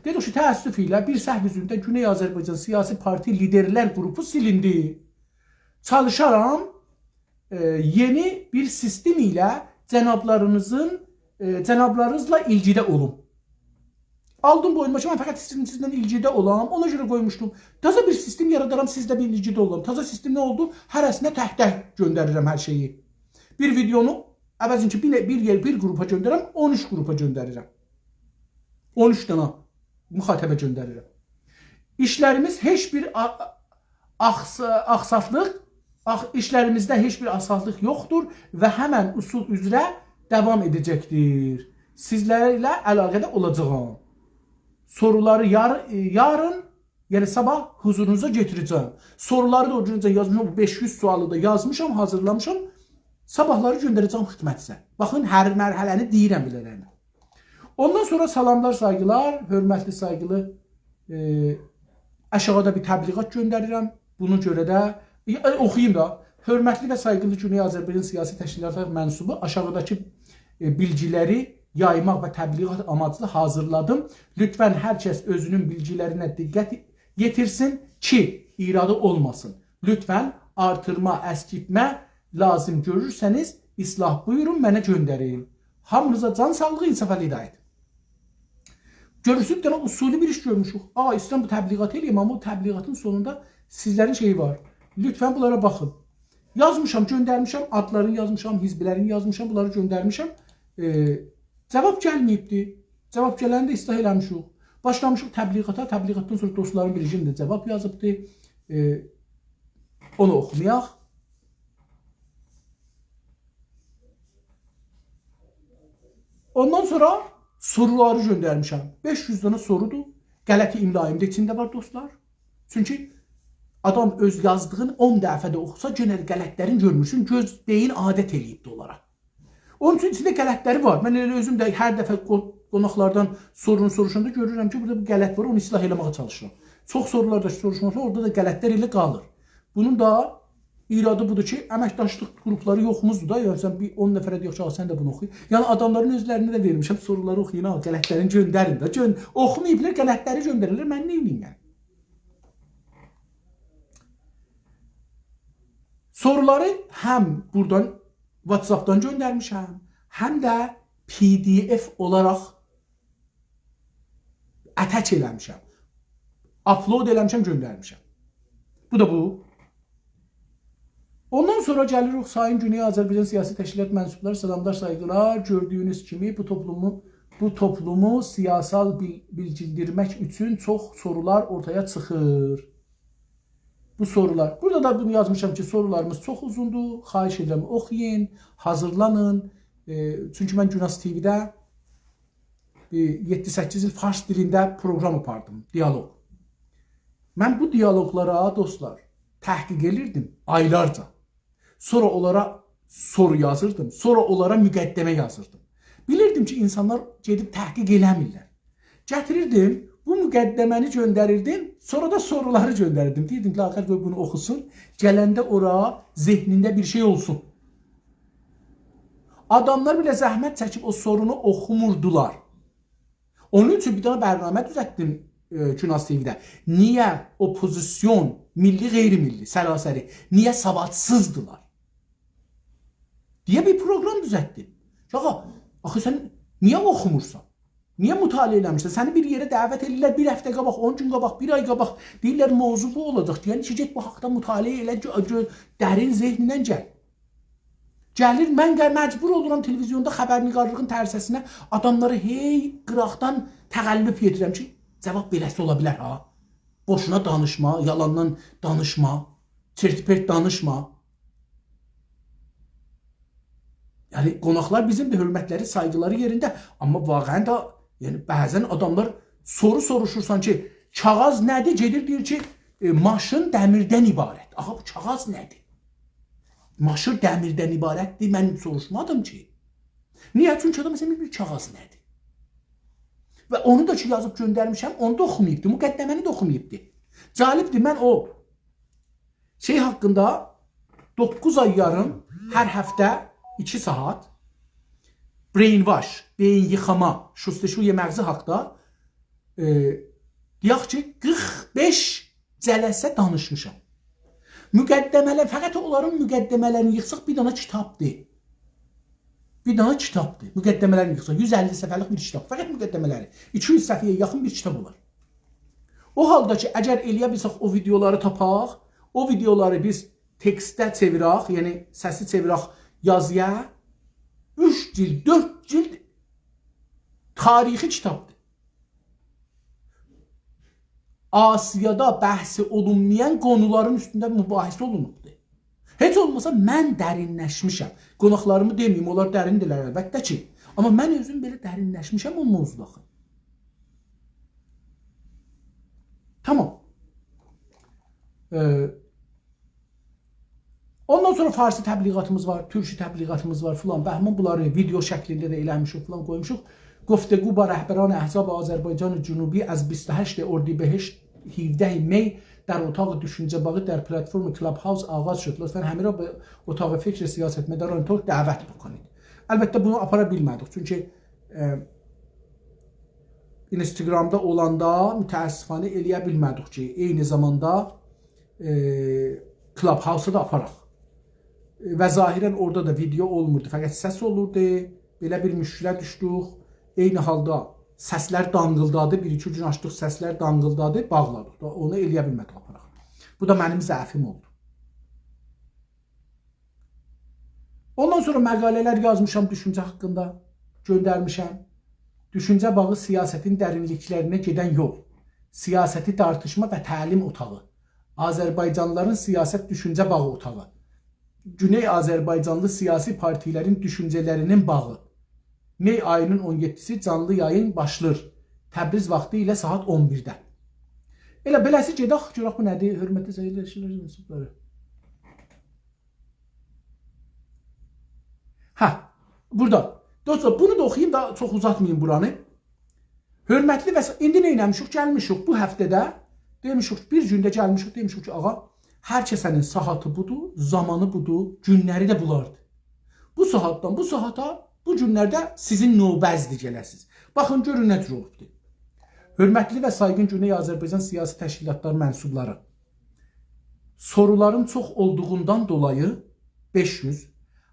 دئدیک کی، تأسف ایله بیر سهو اوزونده گونئی آذربایجان سیاسی پارتی لیدرلر قروپو سیلیندی. چالیشارام، ائ، یئنی بیر سیستم ایله جنابلارینیزین، ائ، جنابلارینیزلا ایلگیده اولوم. آلدیم بوینوما کی، من فقط سیزین، سیزینله ایلگیده اولام، اونا گؤره قویموشدوم. تازا بیر سیستم یارادارام، سیزله بیر ایلگیده اولام. تازا سیستم نه اولدو؟ هره‌سینه تک‌تک گؤندریرم هر شئیی. بیر ویدئونو عوضین کی، بیر، بیر یئر، بیر قروپا گؤندرم، اون اوچ قروپا گؤندریرم. اون اوچ دنه مخاطبه گؤندریرم. ایشلریمیز هئچ بیر آ-، آخس-، آخساقلیق، آخ-، ایشلریمیزده هئچ بیر آخساقلیق یوخدور و همن اصول اوزره داوام ائده‌جکدیر. سیزلرله علاقه‌ده اولاجاغام. سورولاری یار-، یارین، یعنی صاباح حضورونوزا گتیره‌جم. سورولاری دا او گونجه یازمیشام، بو بئش یوز سؤالی دا یازمیشام، حاضیرلامیشام. صاباحلاری گؤندره‌جم خدمتینیزه. باخین، هر مرحله‌نی دئییرم بیله‌لرینه. اوندان سونرا سلاملار، سایغیلار، حؤرمتلی، سایغیلی، ائ، آشاغیدا بیر تبلیغات گؤندریرم. بونا گؤره ده، ائ، اوخویوم دا. حؤرمتلی و سایغیلی گونئی آذربایجان سیاسی تشکیلاتی منسوبو، آشاغیداکی، ائ، بیلگیلری یایماق و تبلیغات آماجلی حاضیرلادیم. لطفاً هر کس اؤزونون بیلگیلرینه دقت یئتیرسین کی، ایرادی اولماسین. لطفاً آرتیرما، اسکیلتمه لازیم گؤرورسنیز، اصلاح بویورون، منه گؤندرین. هامینیزا جان ساغلیغی، انصافعلی هدایت. گؤرورسونوز، بیر دنه اصولی بیر ایش گؤرموشوک. آ، ایسته‌ییرم بو تبلیغاتی ائله‌ییم، آمما او تبلیغاتین سونوندا سیزلرین شئیی وار. لطفاً بونلارا باخین. یازمیشام، گؤندرمیشم، آدلارینی یازمیشام، حزبلرینی یازمیشام، بونلاری گؤندرمیشم. ائ، جاواب گلمه‌ییبدی. جاواب گلنده اصلاح ائله‌میشیک. باشلامیشیق تبلیغاتا، تبلیغاتدان سونرا دوستلارین بیری یئنه ده جاواب یازیبدی. ائ، اونو اوخومایاق. اوندان سونرا سورولاری گؤندرمیشم. بئش یوز دنه سورودور. غلط املاییم ده ایچینده وار، دوستلار. چونکی آدام اؤز یازدیغین اون دفعه ده اوخوسا، یئنه ده غلطلرینی گؤرمورسن، گؤز، بئیین عادت ائله‌ییبدی اونلارا. اونون اوچون ایچینده غلطلری وار. من ائله اؤزوم ده هر دفعه قو-، قوناقلاردان سورونو سوروشاندا گؤرورم کی، بورادا بیر غلط وار، اونو اصلاح ائله‌مه‌یه چالیشیرام. چوخ سورولار دا سوروشماسا، اورادا دا غلطلر ائله قالیر. بونون دا ایرادی بودور کی، امکداشلیق گروپلاری یوخوموزدور دا. یعنی، سن بیر اون نفره دئیک کی، «آ، سن ده بونو اوخو.» یعنی، آداملارین اؤزلرینه ده وئرمیشم، سورولاری اوخویون ها، غلطلرینی گؤندرین ده. گؤن-، اوخوماییبلار، غلطلری گؤندریرلر، من نئینییم یعنی؟ سورولاری هم بورادان، واتساپدان گؤندرمیشم، هم ده پی دی اف اولاراق اتک ائله‌میشم. آپلود ائله‌میشم، گؤندرمیشم. بو دا بو. اوندان سونرا گلیریک، سایین گونئی آذربایجان سیاسی تشکیلات منسوبلاری، سلاملار، سایغیلار. گؤردویونوز کیمی، بو توپلومو، بو توپلومو سیاسال بیل-، بیلگیلندیرمک اوچون چوخ سورولار اورتایا چیخیر. بو سورولار. بورادا دا بونو یازمیشام کی، سورولاریمیز چوخ اوزوندور. خواهش ائدیرم، اوخویون، حاضیرلانین. ائ، چونکی من گوناز تی‌وی‌ده، ائ، یئددی-سککیز ایل فارس دیلینده پروگرام آپاردیم، دیالوق. من بو دیالوقلارا، دوستلار، تحقیق ائدیردیم آیلارجا. سونرا اونلارا سورو یازیردیم، سونرا اونلارا مقدمه یازیردیم. بیلیردیم کی، اینسانلار گئدیب تحقیق ائله‌میرلر. گتیریردیم، بو مقدمه‌نی گؤندریردیم، سونرا دا سورولاری گؤندریردیم. دئییردیم کی، لااقل قوی بونو اوخوسون، گلنده اورا ذهنینده بیر شئی اولسون. آداملار بئله زحمت چکیب او سورونو اوخوموردولار. اونون اوچون بیر دنه برنامه دوزلتدیم، ائ، گوناز تی‌وی‌ده. نییه اوپوزیسیون، میللی، غیرمیللی، سراسری، نییه سوادسیزدیلار؟ دئیه بیر پروگرام دوزلتدیم. کی، آقا، آخی سن نییه اوخومورسان؟ نییه مطالعه ائله‌میرسن؟ سنی بیر یئره دعوت ائدیرلر، بیر هفته قاباق، اون گون قاباق، بیر آی قاباق، دئییرلر، موضوع بو اولاجاق. دئییرلر کی، گئت بو حاقدا مطالعه ائله، گؤ-، گؤ-، درین ذهنینن گل. گلیر، من ق-، مجبور اولورام تلویزیوندا خبرنگارلیغین طرزسینه آداملاری هئی قیراقدان تقلب یئتیرم کی، جواب بئله‌سی اولا بیلر ها. بوشونا دانیشما، یالاندان دانیشما، چرت-پرت دانیشما. یعنی، قوناقلار بیزیم ده حؤرمتلری، سایغیلاری یئرینده. آمما واقعاً ده، یعنی، بعضاً آداملار سورو سوروشورسان کی، کاغاذ نه‌دیر؟ گئدیر دئییر کی، ائ، ماشین دمیردن عبارت. آقا، بو کاغاذ نه‌دیر؟ ماشین دمیردن عبارتدیر، من سوروشمادیم کی. نییه؟ چونکی آدام، مثلاً، بیلمیر کاغاذ نه‌دیر. و اونو دا کی، یازیب گؤندرمیشم، اونو دا اوخوماییبدی، مقدمه‌نی ده اوخوماییبدی. جالبدیر، من او شئی حاقیندا، دوققوز آی یاریم، هر هفته ایکی ساعات brainwash، بئیین ییخاما، شستشوی مغزی حاقدا، ائ، دئیک کی، قیرخ بئش جلسه دانیشمیشام. مقدمه‌لر، فقط اونلارین مقدمه‌لرینی ییخساق، بیر دنه کیتابدیر. بیر دنه کیتابدیر. مقدمه‌لرینی ییخساق، یوز اللی صفحه‌لیک بیر کیتاب. فقط مقدمه‌لری. ایکی یوز صفحه‌یه یاخین بیر کیتاب اولار. او حالدا کی، اگر ائلیه بیلسک او ویدئولاری تاپاق، او ویدئولاری بیز تکسته چئویرک، یعنی سسی چئویرک یازییا، اوچ جیلد، دؤرد جیلد تاریخی کیتابدیر. آسیادا بحث اولونمایان قونولارین اوستونده مباحثه اولونوبدور. هئچ اولماسا من درینلشمیشم. قوناقلاریمی دئمه‌ییم، اونلار دریندیرلر البته کی. آمما من اؤزوم بئله درینلشمیشم او موضوعدا آخی. تامام. ائ، اوندان سونرا فارسی تبلیغاتیمیز وار، تورکی تبلیغاتیمیز وار فلان، بهمان، بونلاری ویدئو شکلینده ده ائله‌میشیک فلان، قویموشوق. گفتگو با رهبران احزاب آذربایجان جنوبی از بیست و هشت اردیبهشت هفده می در اتاق دوشونجه‌باغی در پلتفرم کلاب‌هاوس آغاز شد. لطفاً همه را به اتاق فکر سیاستمداران ترک دعوت بکنید. البته بونو آپارا بیلمه‌دیک، چونکی، ائ، اینستاگرامدا اولاندا متأسفانه ائلیه بیلمه‌دیک کی، عینی زاماندا، ائ، کلاب‌هاوسا دا آپاراق. ائ، و ظاهراً اورادا دا ویدئو اولموردو، فقط سس اولوردو. بئله بیر مشکله دوشدوک. عینی حالدا سسلر دانقیلدادی، بیر-ایکی گون آچدیق، سسلر دانقیلدادی، باغلادیق دا، اونو ائلیه بیلمه‌دیک آپاراق. بو دا منیم ضعفیم اولدو. اوندان سونرا مقاله‌لر یازمیشام دوشونجه حاقیندا، گؤندرمیشم. دوشونجه باغی سیاستین درینلیکلرینه گئدن یول. سیاستی تارتیشما و تعلیم اوتاغی. آذربایجانلیلارین سیاست دوشونجه باغی اوتاغی. گونئی آذربایجانلی سیاسی پارتیلرین دوشونجه‌لرینین باغی. می آیینین اون یئددیسی، جانلی یایین باشلاییر. تبریز واختی ایله ساعات اون بیرده. ائله بئله‌سی گئدک، گؤرک بو نه‌دیر، حؤرمتلی سایغیلی ائشیتیجیلر، منسوبلاری. هه، بورادا. دوستلار، بونو دا اوخویوم دا، چوخ اوزاتماییم بورانی. حؤرمتلی و س-، ایندی نه ائله‌میشیک؟ گلمیشیک بو هفته‌ده، دئمیشیک، بیر گونده گلمیشیک، دئمیشیک کی، آغا، هر کسه‌نین ساعاتی بودور، زامانی بودور، گونلری ده بولاردیر. بو ساعاتدان بو ساعاتا، بو گونلرده سیزین نوبه‌زدیر گله‌سیز. باخین، گؤرون نه جور اولوبدور. حؤرمتلی و سایغین گونئی آذربایجان سیاسی تشکیلاتلار منسوبلاری. سورولارین چوخ اولدوغوندان دولایی، بئش یوز،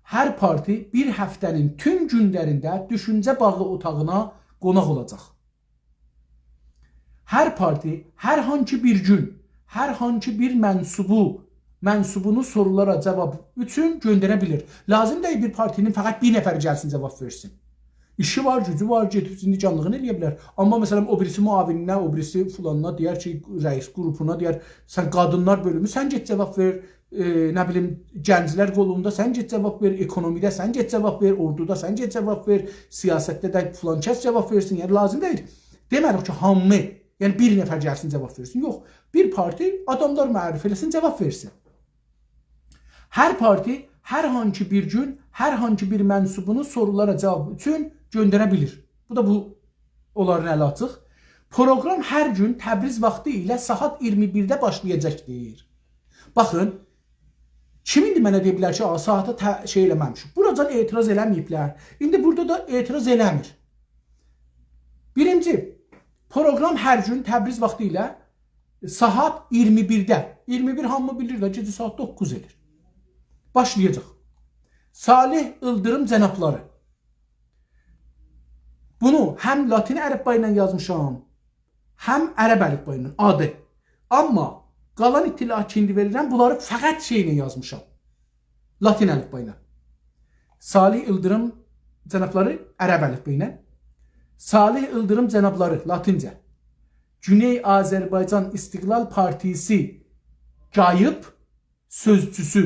هر پارتی بیر هفته‌نین توم گونلرینده دوشونجه باغی اوتاغینا قوناق اولاجاق. هر پارتی هر هانسی بیر گون، هر هانسی بیر منسوبو، منسوبونو سورولارا جاواب اوچون گؤندره بیلیر. لازیم دئییل بیر پارتی‌نین فقط بیر نفر گلسین، جاواب وئرسین. ایشی وار، گوجو وار، گئدیب زندگانلیغینی ائله‌یه بیلر. آمما، مثلا، او بیریسی معاونینه، او بیریسی فلانینا دئیر کی، رئیس گروپونا دئیر، سن قادینلار بؤلومو، سن گئت جاواب وئر، ائ، نه بیلیم، گنجلر قولوندا سن گئت جاواب وئر، اکونومی‌ده سن گئت جاواب وئر، اوردودا سن گئت جاواب وئر، سیاستده ده فلان کس جاواب وئرسین. یعنی، لازیم دئییل. دئمه‌ریک کی، هامی، یعنی بیر نفر گلسین، جاواب وئرسین. یوخ، بیر پارتی آداملار معرفی ائله‌سین، جاواب وئرسین. هر پارتی هر هانسی بیر گون، هر هانسی بیر منسوبونو سورولارا جاواب اوچون گؤندره بیلیر. بو دا بو، اونلارین الی آچیق. پروقرام هر گون تبریز واختی ایله ساعات اییرمی بیرده باشلایاجاقدیر. باخین، کیم ایندی منه دئیه بیلر کی، «آ، ساعاتی ته-، شئی ائله‌مه‌میشیک»؟ بوراجان اعتراض ائله‌مه‌ییبلر. ایندی بورادا دا اعتراض ائله‌میر. بیرینجی، پروقرام هر گون تبریز واختی ایله ساعات اییرمی بیرده. اییرمی بیر هامی بیلیر ده، گئجه ساعات دوققوز ائدیر. باشلایاجاق. صالح ایلدیریم جنابلاری. بونو هم لاتین الفبا ایله یازمیشام، هم عرب الفبا ایله، آدی. آمما قالان اطلاعاتی کی ایندی وئریرم، بونلاری فقط شئی ایله یازمیشام. لاتین الفبا ایله. صالح ایلدیریم جنابلاری عرب الفبا ایله. صالح ایلدیریم جنابلاری، لاتینجه. گونئی آذربایجان استقلال پارتیسی، قاییب، سؤزچوسو.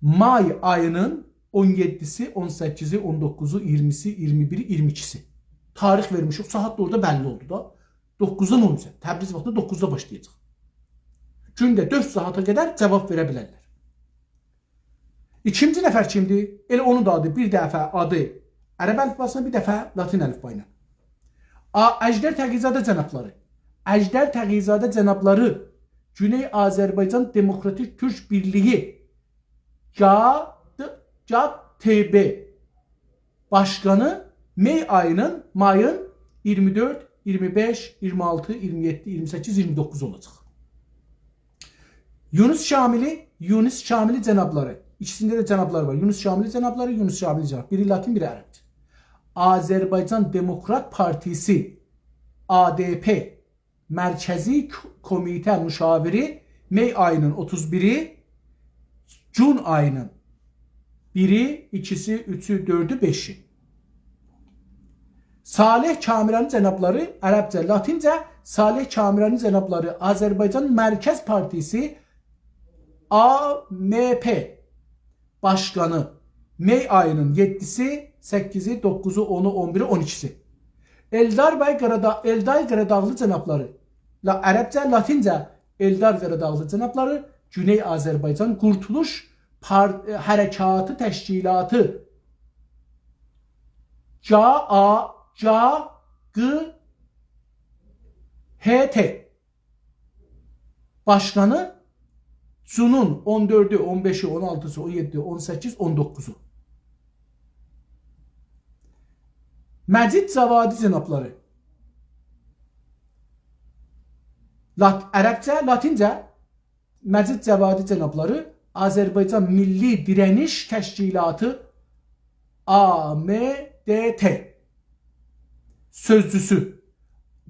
مای آیی‌نین اون یئددیسی، اون سککیزی، اون دوققوزو، اییرمیسی، اییرمی بیری، اییرمی ایکیسی. تاریخ وئرمیشیک، ساعات دا اورادا بللی اولدو دا. دوققوزدان اون اوچه، تبریز واختی دوققوزدا باشلایاجاق. گونده دؤرد ساعاتا قدر جاواب وئره بیلرلر. ایکینجی نفر کیمدیر؟ ائله اونون دا آدی، بیر دفعه آدی عرب الفباسینا، بیر دفعه لاتین الفبا ایله. آ، اژدر تقی‌زاده جنابلاری. اژدر تقی‌زاده جنابلاری گونئی آذربایجان دموکراتیک تورک بیرلیگی، گاد، گاد تی بی باشقانی، می آیی‌نین، مایین اییرمی دؤرد، اییرمی بئش، اییرمی آلتی، اییرمی یئددی، اییرمی سککیز، اییرمی دوققوز اولاجاق. یونس شاملی، یونس شاملی جنابلاری. ایکیسینده ده جنابلار وار. یونس شاملی جنابلاری، یونس شاملی جناب. بیری لاتین، بیری عربجه. آذربایجان دموکرات پارتیسی، آ د پ، مرکزی ک-، کمیته مشاوری، می آیی‌نین اوتوز بیری، جون آیی‌نین بیری، ایکیسی، اوچو، دؤردو، بئشی. صالح کامیرانی جنابلاری، عربجه، لاتینجه، صالح کامیرانی جنابلاری، آذربایجان مرکز پارتیسی، آ م پ باشقانی، می آیی‌نین یئددیسی، سککیزی، دوققوزو، اونو، اون بیری، اون ایکیسی. ائلدار بی قارادا-، ائلدار قاراداغلی جنابلاری، لا-، عربجه، لاتینجه، ائلدار قاراداغلی جنابلاری، گونئی آذربایجان قورتولوش پار-، حرکاتی تشکیلاتی، جا آ، جا ق ه ت باشقانی، جونون اون دؤردو، اون بئشی، اون آلتیسی، اون یئددی، اون سککیز، اون دوققوزو. مجید جوادی جنابلاری. لات-، عربجه، لاتینجه مجید جوادی جنابلاری، آذربایجان میللی دیره‌نیش تشکیلاتی، آ م د ت سؤزچوسو.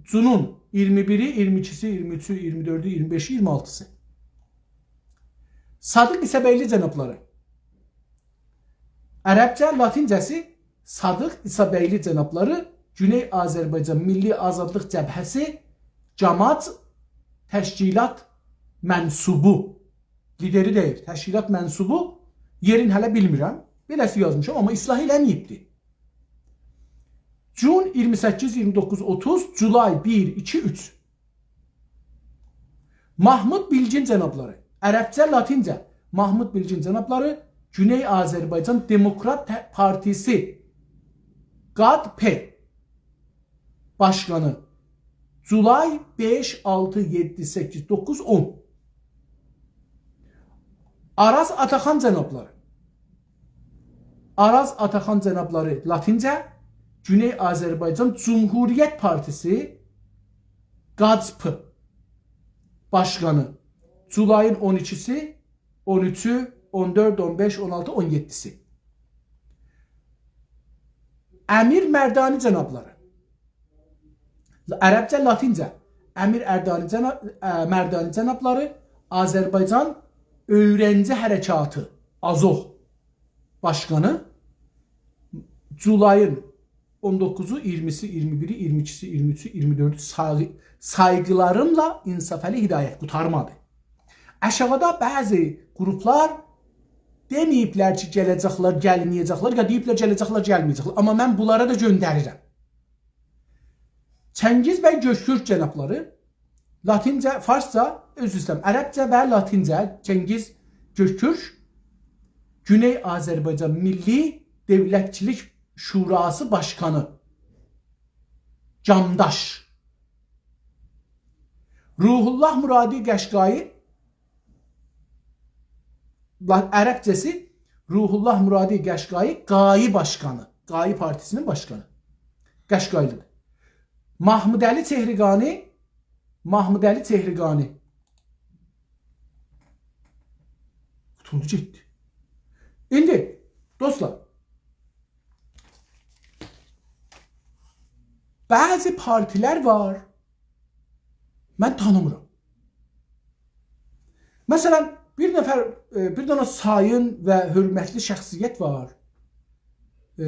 جونون اییرمی بیری، اییرمی ایکیسی، اییرمی اوچو، اییرمی دؤردو، اییرمی بئشی، اییرمی آلتیسی. صادق عیسی‌بیگلی جنابلاری. عربجه، لاتینجه‌سی صادق عیسی‌بیگلی جنابلاری، گونئی آذربایجان میللی آزادلیق جبهه‌سی، جاماج تشکیلات منسوبو. لیدری دئییل، تشکیلات منسوبو، یئرین هله بیلمیرم. بئله‌سی یازمیشام، آمما اصلاح ائله‌مه‌ییبدی. جون اییرمی سککیز، اییرمی دوققوز، اوتوز، جولای بیر، ایکی، اوچ. محمود بیلگین جنابلاری، عربجه، لاتینجه، محمود بیلگین جنابلاری، گونئی آذربایجان دموکرات ته-، پارتیسی، گاد پ باشقانی، جولای بئش، آلتی، یئددی، سککیز، دوققوز، اون. آراز آتاخان جنابلاری، آراز آتاخان جنابلاری، لاتینجه، گونئی آذربایجان جمهوریت پارتیسی، گاد پ باشقانی، جولایین اون ایکیسی، اون اوچو، اون دؤرد، اون بئش، اون آلتی، اون یئددیسی. امیر مردانی جنابلاری، عربجه، لاتینجه، امیر اردانی جنا-، ا، مردانی جنابلاری، آذربایجان اؤیرنجی حرکاتی، آزوح باشقانی، جولایین اون دوققوزو، اییرمیسی، اییرمی بیری، اییرمی ایکیسی، اییرمی اوچو، اییرمی دؤردو، سای-، سایغیلاریملا انصافعلی هدایت، قوتارمادی. آشاغیدا بعضی گروپلار دئمه‌ییبلر کی، گله‌جکلر، گلمه‌یه‌جکلر، یا دئییبلر، گله‌جکلر، گلمه‌یه‌جکلر. آمما من بونلارا دا گؤندریرم. چنگیز بی گؤک‌تورک جنابلاری، لاتینجه، فارسجا، عذر ایسته‌ییرم، عربجه و لاتینجه، چنگیز گؤک‌تورک، گونئی آذربایجان میللی دؤولتچیلیک شوراسی باشقانی، جامداش. روح‌الله مرادی قشقایی، لا-، عربجه‌سی، روح‌الله مرادی قشقایی، قایی باشقانی، قایی پارتیسی‌نین باشقانی. قشقایلی‌دیر. محمودعلی چهرگانی، محمودعلی چهرگانی. قوتولدو گئتدی. ایندی، دوستلار، بعضی پارتیلر وار، من تانیمیرام. مثلا، بیر نفر، ائ، بیر دنه سایین و حؤرمتلی شخصیت وار. ائ،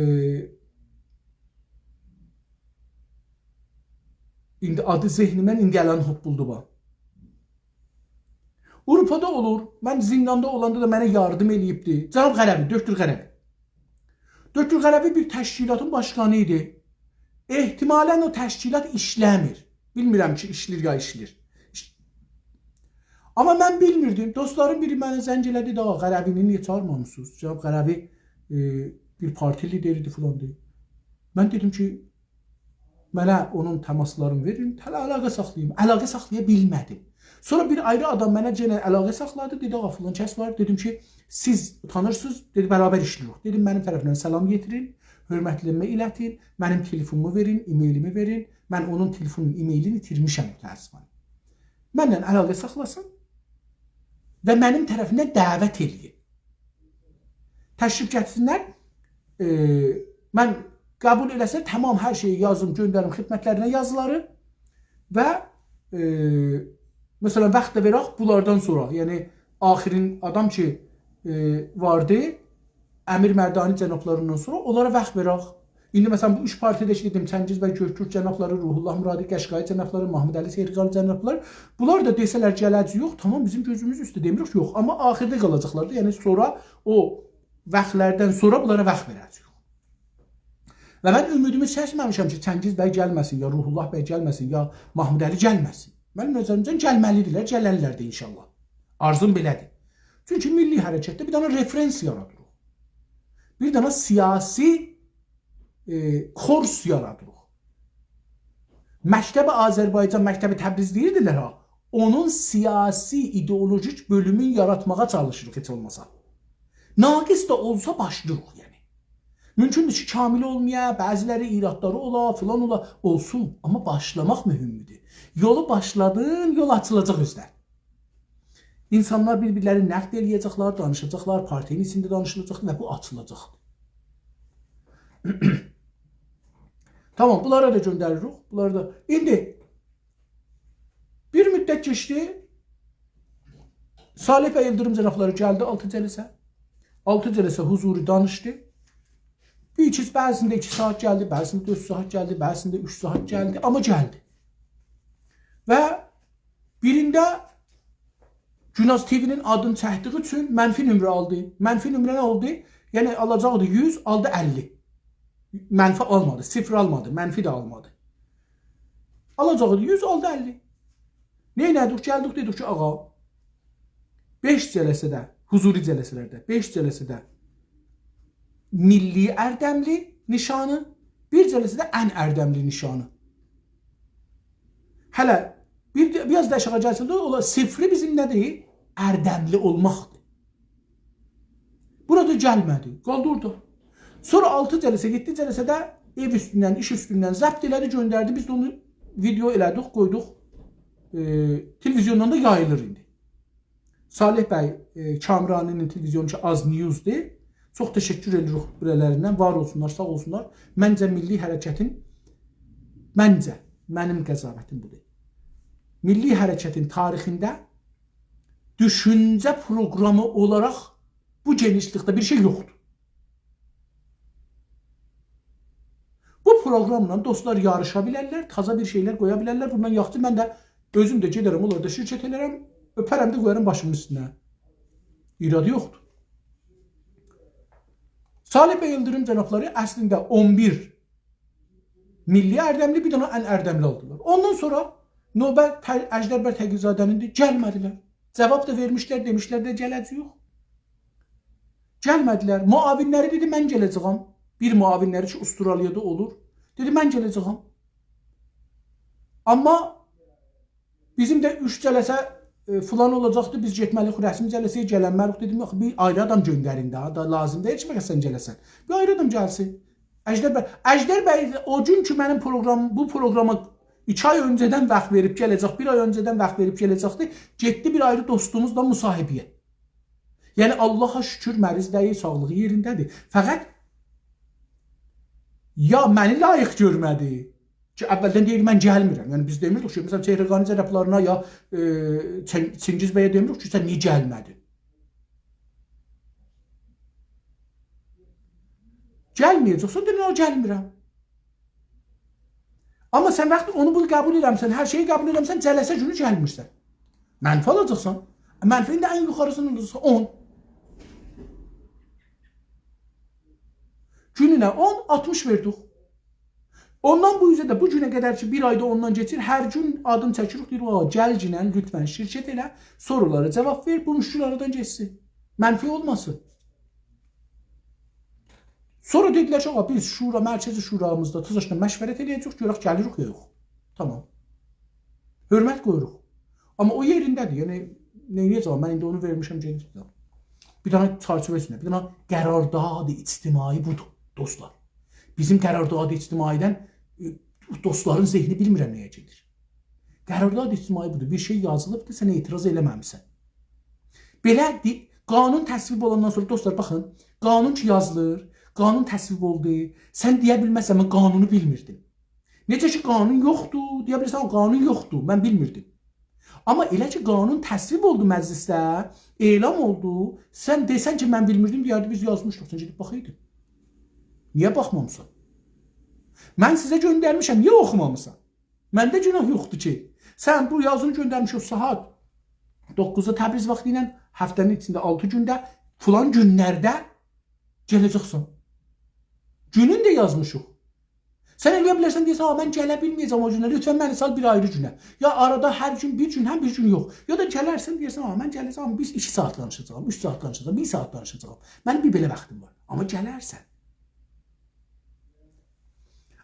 ایندی آدی ذهنیمدن ایندی الان هوپپولدو باخ. آوروپادا اولور، من زینداندا اولاندا دا منه یاردیم ائله‌ییبدی. جناب قروی، دکتر قروی. دکتر قروی بیر تشکیلاتین باشقانی ایدی. احتمالا او تشکیلات ایشله‌میر. بیلمیرم کی، ایشله‌ییر یا ایشله‌ییر. ایش-، آمما من بیلمیردیم. دوستلارین بیری منه زنگ ائله‌دی، «آقا، قروی‌نی نییه چاغیرمامیسینیز؟ جناب قروی، ائ، بیر پارتی لیدری‌دیر، فلاندیر.» من دئدیم کی، «منه اونون تماسلارینی وئرین، هله علاقه ساخلاییم.» علاقه ساخلایا بیلمه‌دیم. سونرا بیر آیری آدام منه یئنه علاقه ساخلادی، دئدی، «آقا، فلان کس وار.» دئدیم کی، «سیز تانیرسینیز؟» دئدی، «برابر ایشله‌ییریک.» دئدیم، «منیم طرفیمدن سلام یئتیرین، حؤرمتلرینی ایلتین، منیم تلفونومو وئرین، ایمیلیمی وئرین. من اونون تلفونون، ایمیلینی ایتیرمیشم، متأسفانه. منن علاقه ساخلاسین و منیم طرفیمدن دعوت ائله‌یین. تشریف گتیرسینلر، ائ، من قبول ائله‌سه، تمام هر شئیی یازیم، گؤندریم خدمتلرینه یازیلاری و، ائ، مثلا، واخت دا وئرک بونلاردان سونرا، یعنی آخرین آدام کی، ائ، واردی، امیر مردانی جنابلاریندان سونرا اونلارا واخت وئرک. ایندی، مثلا، بو اوچ پارتی‌ده کی دئدیم، چنگیز بی گؤک‌تورک جنابلاری، روح‌الله مرادی قشقایی جنابلاری، محمودعلی چهرگانی جنابلاری، بونلار دا دئسه‌لر گله‌جه‌ییک، تامام، بیزیم گؤزوموز اوسته، دئمیریک، یوخ. آمما آخیردا قالاجاقلار دا، یعنی سونرا او واختلاردان سونرا بونلارا واخت وئره‌جه‌ییک. و من امیدیمی چکمه‌میشم کی، چنگیز بی گلمه‌سین، یا روح‌الله بی گلمه‌سین، یا محمودعلی گلمه‌سین. منیم نظریمجه گلمه‌لی‌دیرلر، گلرلر ده انشاءالله. آرزوم بئله‌دیر. چونکی میللی حرکتده بیر دنه رفرنس یارادیریق. بیر دنه سیاسی، ائ، کورس یارادیریق. مکتب آذربایجان، مکتب تبریز دئییردیلر ها. اونون سیاسی، ایدئولوژیک بؤلومون یاراتماغا چالیشیریق هئچ اولماسا. ناقص دا اولسا باشلاییریق، یعنی. مومکوندور کی، کامل اولمایا، بعضیلری ایرادلاری اولا، فلان اولا، اولسون. آمما باشلاماق مهمدور. یولو باشلادین، یول آچیلاجاق اؤزدن. اینسانلار بیر-بیرلرینی نقد ائله‌یه‌جکلر، دانیشاجاقلار، پارتی‌نین ایچینده دانیشیلاجاقدیر و بو آچیلاجاقدیر. تامام، بونلارا دا گؤندریریک. بونلارا دا. ایندی بیر مدت کئچدی. صالح بی ایلدیریم جنابلاری گلدی آلتی جلسه. آلتی جلسه حضوری دانیشدی. بیر ایکی، بعضی‌سینده ایکی ساعت گلدی، بعضی‌سینده دؤرد ساعت گلدی، بعضی‌سینده اوچ ساعت گلدی، آمما گلدی. و بیرینده گوناز تی‌وی‌نین آدینی چکدیگی اوچون منفی نمره آلدی. منفی نمره نه اولدو؟ یعنی آلاجاقدی یوز، آلدی اللی. منفی آلمادی، صفر آلمادی، منفی ده آلمادی. آلاجاقدی یوز، آلدی اللی. نئینه‌دیک؟ گلدیک، دئدیک کی، آغا، بئش جلسه‌ده، حضوری جلسه‌لرده، بئش جلسه‌ده میللی اردملی نیشانی، بیر جلسه‌ده ان اردملی نیشانی. هله بیر، بیر آز دا آشاغی گلسین ده، اولا صفری بیزیم نه‌دیر؟ اردملی اولماقدیر. بورادا گلمه‌دی، قالدی اورادا. سونرا آلتی جلسه، یئددی جلسه‌ده ائو اوستوندن، ایش اوستوندن ضبط ائله‌دی، گؤندردی. بیز ده اونو ویدئو ائله‌دیک، قویدوق. ائ، تلویزیوندان دا یاییلیر ایندی. صالح بی، ائ، کامرانی‌نین تلویزیونو کی، آز نیوزدور. چوخ تشکر ائدیریک بورالریندان، وار اولسونلار، ساغ اولسونلار. منجه، میللی حرکتین، منجه، منیم قضاوتیم بودور. میللی حرکتین تاریخینده دوشونجه پروقرامی اولاراق بو گئنیشلیکده بیر شئی یوخدور. بو پروقراملا دوستلار یاریشا بیلرلر، تازا بیر شئیلر قویا بیلرلر. بوندان یاخشی من ده اؤزوم ده گئده‌رم، اونلاردا شرکت ائله‌رم، اؤپه‌رم ده قویارام باشیمین اوستونه. ایرادی یوخدور. صالح بی ایلدیریم جنابلاری اصلینده اون بیر میللی اردملی، بیر دنه ان اردملی آلدیلار. اوندان سونرا نوبت ت-، اژدر بی تقی‌زاده‌نیندیر، گلمه‌دیلر. جواب دا وئرمیشلر، دئمیشلر ده گله‌جه‌ییک. گلمه‌دیلر. معاونلری دئدی، «من گله‌جه‌یم.» بیر معاونلری کی، استرالیادا اولور. دئدی، «من گله‌جه‌یم.» آمما بیزیم ده اوچ جلسه، ائ، فلان اولاجاقدی، بیز گئتمه‌لی‌ییک رسمی جلسه‌یه، گلنمه‌ریک. دئدیم، «یوخ، بیر آیری آدام گؤندرین ده، دا لازیم دئییل کی، فقط سن گله‌سن. بیر آیری آدام گلسین.» اژدر بی، اژدر بی او گون کی، منیم پروقرام، بو پروقراما ایکی آی اؤنجه‌دن واخت وئریب گله‌جک، بیر آی اؤنجه‌دن واخت وئریب گله‌جکدی، گئتدی بیر آیری دوستوموزلا مصاحبه‌یه. یعنی، آللاها شوکور، مریض دئییل، ساغلیغی یئرینده‌دیر. فقط یا منی لایق گؤرمه‌دی کی، اولدن دئییر، «من گلمیرم.» یعنی، بیز دئمیردیک کی، مثلا، چهرگانی جنابلارینا یا، ائ، چن-، چینگیز بیه دئمیریک کی، سن نییه گلمه‌دین؟ گلمه‌یه‌جکسن، دئ، «نه، گلمیرم.» آمما سن وقتی اونو بونو قبول ائله‌میسن، هر شئیی قبول ائله‌میسن، جلسه گونو گلمیرسن. منفی آلاجاقسان. منفی‌نین ده ان یوخاریسینی آلاجاقسان، اون. گونونه اون، آلتمیش وئردیک. اوندان بو اوزه ده، بو گونه قدر کی، بیر آیدا اوندان کئچیر، هر گون آدین چکیریک، دئییریک، «آغا، گلگینن لطفا شرکت ائله، سورولارا جواب وئر، بو مشکل آرادان گئتسین. منفی اولماسین.» سونرا دئدیلر کی، «آغا، بیز شورا، مرکزی شورامیزدا تزاشلا مشورت ائله‌یه‌جه‌ییک، گؤرک گلیریک یا یوخ.» تامام. حؤرمت قویوروق. آمما او یئرینده‌دیر، یعنی، نئینیه‌جم؟ من ایندی اونو وئرمیشم، گئدیب ده. بیر دنه چرچیوه ایچینده، بیر دنه قرارداد اجتماعی بودور، دوستلار. بیزیم قرارداد اجتماعی‌دن، ائ، دوستلارین ذهنی بیلمیرم نه‌یه گئدیر. قرارداد اجتماعی بودور، بیر شئی یازیلیبدیر، سن اعتراض ائله‌مه‌میسن. بئله دی-، قانون تصویب اولاندان سونرا، دوستلار، باخین، قانون کی یازیلیر، قانون تصویب اولدو، سن دئیه بیلمزسن، «من قانونو بیلمیردیم.» نئجه کی، قانون یوخدور، دئیه بیلیرسن، «قانون یوخدور، من بیلمیردیم.» آمما ائله کی، قانون تصویب اولدو مجلسده، اعلام اولدو، سن دئسن کی، «من بیلمیردیم»، دئیردی، «بیز یازمیشدیق، سن گئدیب باخایدین. نییه باخمامیسان؟ من سیزه گؤندرمیشم، نییه اوخومامیسان؟» منده گوناه یوخدور کی. سن بو یازینی گؤندرمیشیک ساعات دوققوزدا تبریز واختی ایله، هفته‌نین ایچینده آلتی گونده، فلان گونلرده گله‌جکسن. گونون ده یازمیشیق. سن ائلیه بیلرسن دئیه‌سن، «آ، من گله بیلمه‌یه‌جم او گونه، لطفا منی سال بیر آیری گونه.» یا آرادا هر گون بیر گون، هم بیر گون یوخ. یا دا گلرسن دئیه‌سن، «آ، من گله‌جم، بیز ایکی ساعات دانیشاجاغام، اوچ ساعات دانیشاجاغام، بیر ساعات دانیشاجاغام. منیم بیر بئله واختیم وار.» آمما گلرسن.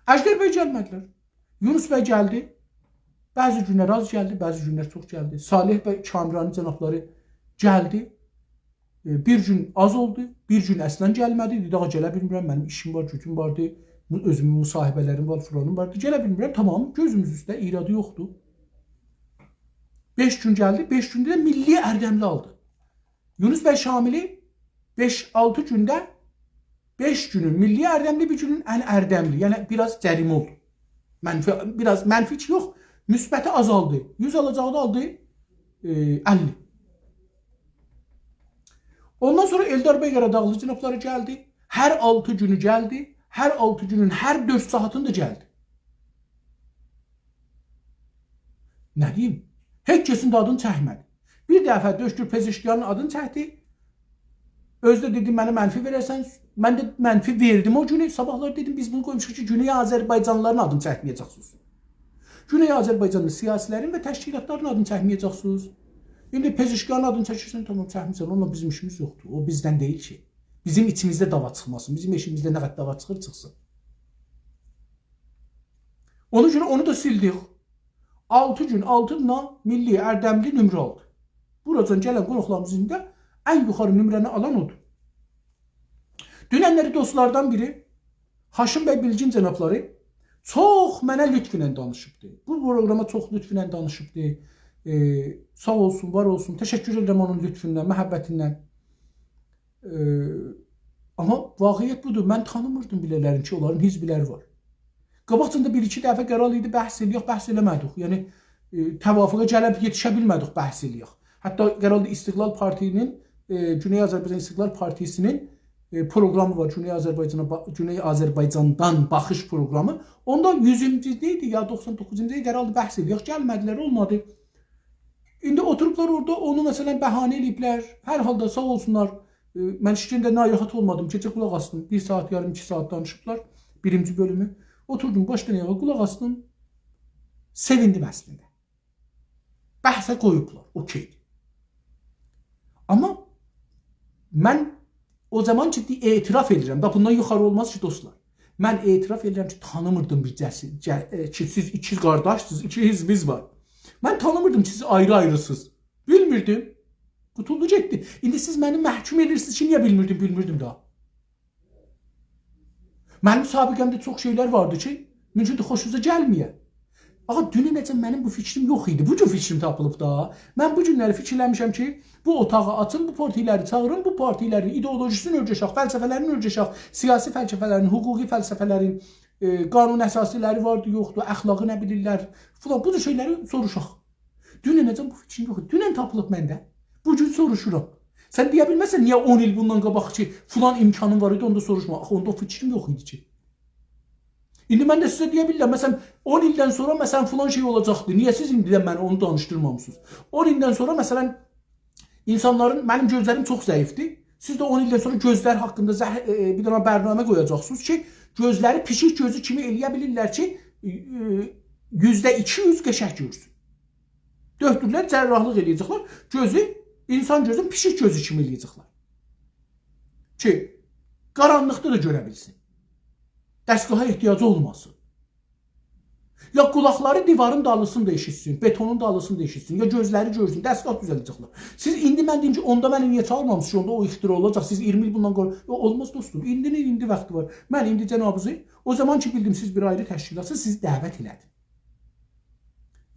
اژدر بی گلمه‌دیلر. یونس بی گلدی. بعضی گونلر آز گلدی، بعضی گونلر چوخ گلدی. صالح بی کامرانی جنابلاری گلدی. ائ، بیر گون آز اولدو، بیر گون اصلا گلمه‌دی. دئدی، «آغا، گله بیلمیرم، منیم ایشیم وار، گوجوم واردی. مو-، اؤزومون مصاحبه‌لریم وار، فلانیم واردی. گله بیلمیرم.» تامام، گؤزوموز اوسته، ایرادی یوخدور. بئش گون گلدی، بئش گونده ده میللی اردملی آلدی. یونس بی شاملی بئش-آلتی گونده بئش گونون میللی اردملی، بیر گونون ان اردملی. یعنی، بیر آز جریمه اولدو. منفی، بیر آز منفی کی، یوخ، مثبتی آزالدی. یوز آلاجاغی دا آلدی، ائ، اللی. اوندان سونرا ائلدار بی قاراداغلی جنابلاری گلدی. هر آلتی گونو گلدی. هر آلتی گونون هر دؤرد ساعاتیندا گلدی. نه دئییم؟ هئچ کسین ده آدینی چکمه‌دی. بیر دفعه دکتر پزشکیانین آدینی چکدی. اؤزو ده دئدی، «منه منفی وئررسن.» من ده منفی وئردیم او گونو. صاباحلار دئدیم، «بیز بونو قویموشوق کی، گونئی آذربایجانلیلارین آدینی چکمه‌یه‌جکسینیز.» گونئی آذربایجاندا سیاسی‌لرین و تشکیلاتلارین آدینی چکمه‌یه‌جکسینیز. ایندی پزشکیانین آدینی چکیرسن، تامام، چکمیرسن. اونونلا بیزیم ایشیمیز یوخدور. او بیزدن دئییل کی. بیزیم ایچیمیزده دعوا چیخماسین. بیزیم ائشیگیمیزده نه قدر دعوا چیخیر، چیخسین. اونا گؤره اونو دا سیلدیک. آلتی گون، آلتی دانا میللی اردملی نمره آلدی. بوراجان گلن قوناقلاریمیزین ده ان یوخاری نمره‌نی آلان اودور. دوننلری دوستلاردان بیری، هاشم بی بیلگین جنابلاری، چوخ منه لطف ایله دانیشیبدی. بو پروگراما چوخ لطف ایله دانیشیبدی. ائ، ساغ اولسون، وار اولسون. تشکر ائدیرم اونون لطفوندن، محبتیندن. ائ، آمما واقعیت بودور. من تانیمیردیم بئله‌لرین کی، اونلارین حزبلری وار. قاباقجان دا بیر-ایکی دفعه قرار ایدی بحث ائله‌یک، بحث ائله‌مه‌دیک. یعنی، ائ، توافقا گلیب یئتیشه بیلمه‌دیک بحث ائله‌یک. حتی قرار ایدی استقلال پارتی‌نین، ائ، گونئی آذربایجان استقلال پارتی‌سی‌نین، ائ، پروگرامی وار. گونئی آذربایجانا با-، گونئی آذربایجاندان باخیش پروگرامی. اوندا یوزونجو ایدی یا دوخسان دوققوزونجو ایدی، قرار ایدی بحث ائله‌یک. گلمه‌دیلر، اولمادی. ایندی اوتوروبلار اورادا اونو، مثلا، بهانه ائله‌ییبلر. هر حالدا ساغ اولسونلار. ائ، من هئچ ده ناراحت اولمادیم. گئجه قولاق آسدیم. بیر ساعات یاریم، ایکی ساعات دانیشیبلار. بیرینجی بؤلومو. اوتوردوم باشدان آیاغا، قولاق آسدیم. سئویندیم اصلینده. بحثه قویوبلار. اوکئی‌دیر. آمما من او زامان کی، اعتراف ائدیرم. دا بوندان یوخاری اولماز کی، دوستلار. من اعتراف ائدیرم کی، تانیمیردیم بیر جسی-، جه-، ائ، کی، سیز ایکی قارداشسینیز، ایکی حزبیز وار. من تانیمیردیم کی، سیز آیری-آیریسینیز. بیلمیردیم. قوتولدو گئتدی. ایندی سیز منی محکوم ائدیرسینیز کی، نییه بیلمیردیم، بیلمیردیم دا. منیم سابقه‌مده چوخ شئیلر واردی کی، مومکوندور خوشونوزا گلمه‌یه. آغا، دوننه‌جن منیم بو فیکریم یوخ ایدی. بو گون فیکریم تاپیلیب دا. من بو گونلری فیکیر ائله‌میشم کی، بو اوتاغی آچیم، بو پارتی‌لری چاغیریم، بو پارتی‌لرین ایدئولوژی‌سینی اؤرگشک، فلسفه‌لرینی اؤرگشک، سیاسی فلسفه‌لرین، حقوقی فلسفه‌لرین، ائ، قانون اساسی‌لری واردی، یوخدور، اخلاقی نه بیلیرلر، فلان، بو جور شئیلری سوروشاق. دوننه‌جن بو فیکریم یوخ ایدی. دونن تاپیلیب منده. بو گون سوروشورام. سن دئیه بیلمزسن، نییه اون ایل بوندان قاباق کی، فلان امکانین وار ایدی، اوندا سوروشما. آخی اوندا او فیکریم یوخ ایدی کی. ایندی من ده سیزه دئیه بیلیرم، مثلا، اون ایلدن سونرا، مثلا، فلان شئی اولاجاقدی. نییه سیز ایندیدن منی اونو دانیشدیرمامیسینیز؟ اون ایلدن سونرا، مثلا، اینسانلارین، منیم گؤزلریم چوخ ضعیفدیر. سیز ده اون ایلدن سونرا گؤزلر حاقیندا زه-، ائ، بیر دنه برنامه قویاجاقسینیز کی، گؤزلری پیشیک گؤزو کیمی ائله‌یه بیلیرلر کی، ائ، ائ، یوزده ایکی یوز قشنگ گؤرسون. دؤکتورلر جراحلیق ائله‌یه‌جکلر، گؤزو، اینسان گؤزون پیشیک گؤزو کیمی ائله‌یه‌جکلر. کی، قارانلیقدا دا گؤره بیلسین. دستگاها احتیاجی اولماسین. یا قولاقلاری دیوارین دالیسیندا ائشیتسین، بتونون دالیسیندا ائشیتسین، یا گؤزلری گؤرسون، دستگاه دوزلده‌جکلر. سیز ایندی من دئییم کی، اوندا منی نییه چاغیرمامیسینیز کی، اوندا او اختراع اولاجاق، سیز اییرمی ایل بوندان قورخ-، یوخ، اولماز دوستوم، ایندی نه، ایندی واختی وار. من ایندی جنابینیزی، او زامان کی بیلدیم سیز بیر آیری تشکیلاتسینیز، سیزی دعوت ائله‌دیم.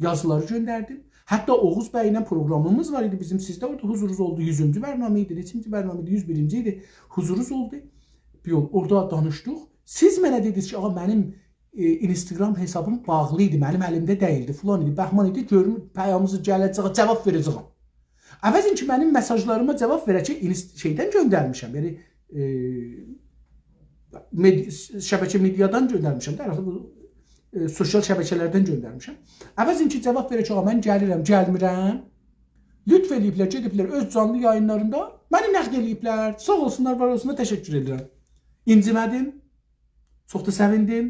یازیلاری گؤندردیم. حتی اوغوز بی‌له پروگرامیمیز وار ایدی بیزیم، سیز ده اورادا حضورونوز اولدو، یوزونجو برنامه ایدی، نئچینجی برنامه ایدی، یوز بیرینجی ایدی، حضورونوز اولدو. بیر یول اورادا دانیشدیق. سیز منه دئدینیز کی، آغا، منیم ائ، اینستاگرام حسابیم باغلی ایدی، منیم الیمده دئییلدی، فلان ایدی، بهمان ایدی، گؤروم پیامینیزی گله‌جک، جواب وئره‌جه‌یم. عوضین کی، منیم مساژلاریما جواب وئره کی، اینست-، شئیدن گؤندرمیشم، یعنی، ائ، مد-، شبکه مدیادان گؤندرمیشم ده، آرتیق بو، ائ، سوسیال شبکه‌لردن گؤندرمیشم. عوضین کی، جواب وئره کی، «آغا، من گلیرم، گلمیرم.» لطف ائله‌ییبلر، گئدیبلر اؤز جانلی یایینلاریندا منی نقد ائله‌ییبلر. ساغ اولسونلار، وار اولسونلار، تشکر ائدیرم. اینجیمه‌دیم. چوخ دا سئویندیم.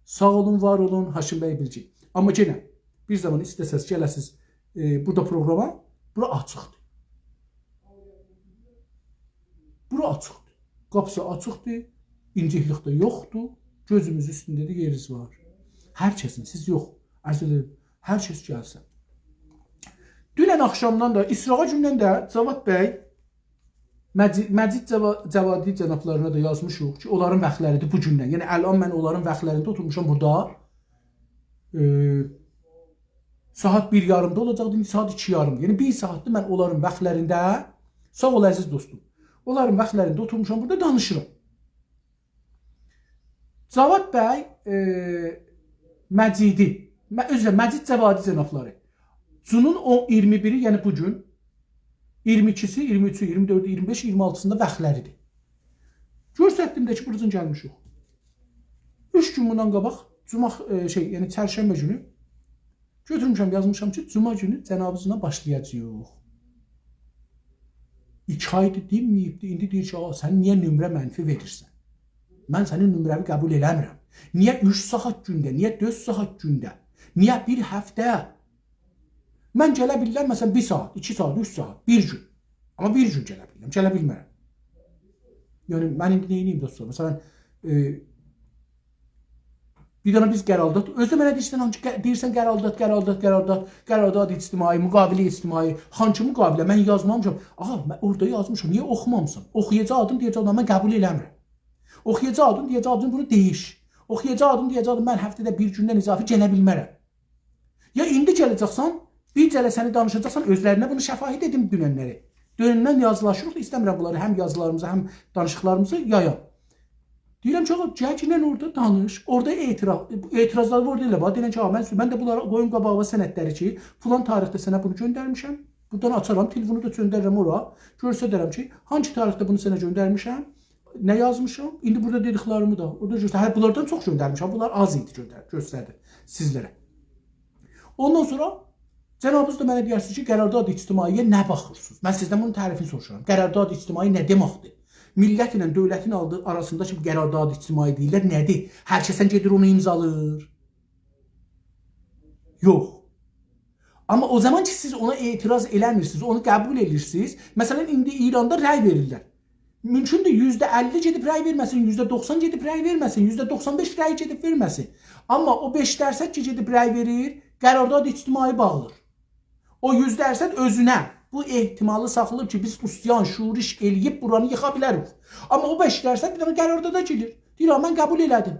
ساغ اولون، وار اولون، هاشم بی بیلگین. آمما یئنه بیر زامان ایسته‌سز گله‌سیز، ائ، بورادا پروگراما، بورا آچیقدیر. بورا آچیقدیر. قاپیسی آچیقدیر. اینجیکلیک ده یوخدور. گؤزوموز اوستونده ده یئرینیز وار. هر کسین، سیز یوخ. عرض ائدیرم، هر کس گلسین. دونن آخشامدان دا، اسرائیل گوندن ده جواد بی مجی-، مجید جوا-، جوادی جنابلارینا دا یازمیشیق کی، اونلارین واختلاریدیر بو گوندن. یعنی، الان من اونلارین واختلاریندا اوتورموشام بورادا. ائ، ساعات بیر یاریمدا اولاجاقدی، ایندی ساعات ایکی یاریمدیر. یعنی، بیر ساعاتدیر من اونلارین واختلاریندا، ساغ اول، عزیز دوستوم، اونلارین واختلاریندا اوتورموشام بورادا، دانیشیرام. جواد بی، ائ، مجیدی، م-، عذر ایسته‌ییرم، مجید جوادی جنابلاری. جونون او اییرمی بیری، یعنی بو گون، اییرمی ایکیسی، اییرمی اوچو، اییرمی دؤردو، اییرمی بئش، اییرمی آلتیسیندا واختلاریدیر. گؤرستدیم ده کی، بوراجان گلمیشیک. اوچ گون بوندان قاباق، جمعه، ائ، شئی، یعنی چرشنبه گونو گؤتورموشم، یازمیشام کی، جمعه گونو جنابینیزلا باشلایاجاغیق. ایکی آیدیر دینمه‌ییبدی، ایندی دئییر کی، «آغا، سن نییه نمره منفی وئریرسن؟ من سنین نمره‌وی قبول ائله‌میرم. نییه اوچ ساعات گونده، نییه دؤرد ساعات گونده، نییه بیر هفته؟ من گله بیلرم، مثلا، بیر ساعات، ایکی ساعات، اوچ ساعات، بیر گون. آمما بیر گون گله بیلیرم، گله بیلمرم. یعنی، من ایندی نئینیم، دوستلار؟ مثلا، ائ، بیر دنه بیز قرارداد، اؤزو ده منه دئییرسن، هانسی قه-، دئییرسن قرارداد، قرارداد، قرارداد، قرارداد اجتماعی، مقابله اجتماعی، هانسی مقابله؟ من یازمامیشام. آغا، من اورادا یازمیشام، نییه اوخومامیسان؟ اوخویاجاغیدین، دئیه‌جکدین، «من قبول ائله‌میرم.» اوخویاجاغیدین، دئیه‌جکدین، «بونو دییش.» اوخویاجاغیدین، دئیه‌جکدین، «من هفته‌ده بیر گوندن اضافه گله بیلمرم.» یا ایندی گله‌جکسن، بیر جلسه‌نی دانیشاجاقسان، اؤزلرینه بونو شفاهی دئدیم دوننلری. دونندن یازیلاشیریق، ایسته‌میرم بونلاری هم یازیلاریمیزا، هم دانیشیقلاریمیزا یایام. دئییرم کی، آغا، گل گینن اورادا دانیش، اورادا اعتراض، اعتراضلاری اورادا ائله، باخ، دئینن کی، «آغا، من، من ده بونلاری قویوم قاباغیوا سندلری کی، فلان تاریخده سنه بونو گؤندرمیشم.» بورادان آچارام، تلفونو دا گؤندررم اورا، گؤستررم کی، هانسی تاریخده بونو سنه گؤندرمیشم، نه یازمیشام؟ ایندی بورادا دئدیکلریمی ده اورادا گؤستر. هه، بونلاردان چوخ گؤندرمیشم، بونلار آز ایدی، گؤندر-، گؤستردیم سیزلره. اوندان سونرا جنابینیز دا منه دئیرسینیز کی، قرارداد اجتماعی‌یه نه باخیرسینیز؟ من سیزدن بونون تعریفینی سوروشورام. قرارداد اجتماعی نه دئمکدیر؟ میللت ایله دؤولتین آلدی-، آراسیندا کی، قرارداد اجتماعی دئییرلر، نه‌دیر؟ هر کسن گئدیر اونو امضالاییر؟ یوخ. آمما او زامان کی، سیز اونا اعتراض ائله‌میرسینیز، اونو قبول ائدیرسینیز، مثلا، ایندی ایراندا رأی وئریرلر. مومکوندور، یوزده اللی گئدیب رأی وئرمه‌سین، یوزده دوخسان گئدیب رأی وئرمه‌سین، یوزده دوخسان بئش رأی گئدیب وئرمه‌سین. آمما او بئش درصد کی، گئدیب رأی وئریر، قرارداد اجتماعی باغلیر. او یوز درصد اؤزونه بو احتمالی ساخلاییر کی، بیز عصیان، شورش ائله‌ییب بورانی ییخا بیلریک. آمما او بئش درصد بیر دنه قراردادا گیریر. دئییر، «آ، من قبول ائله‌دیم.»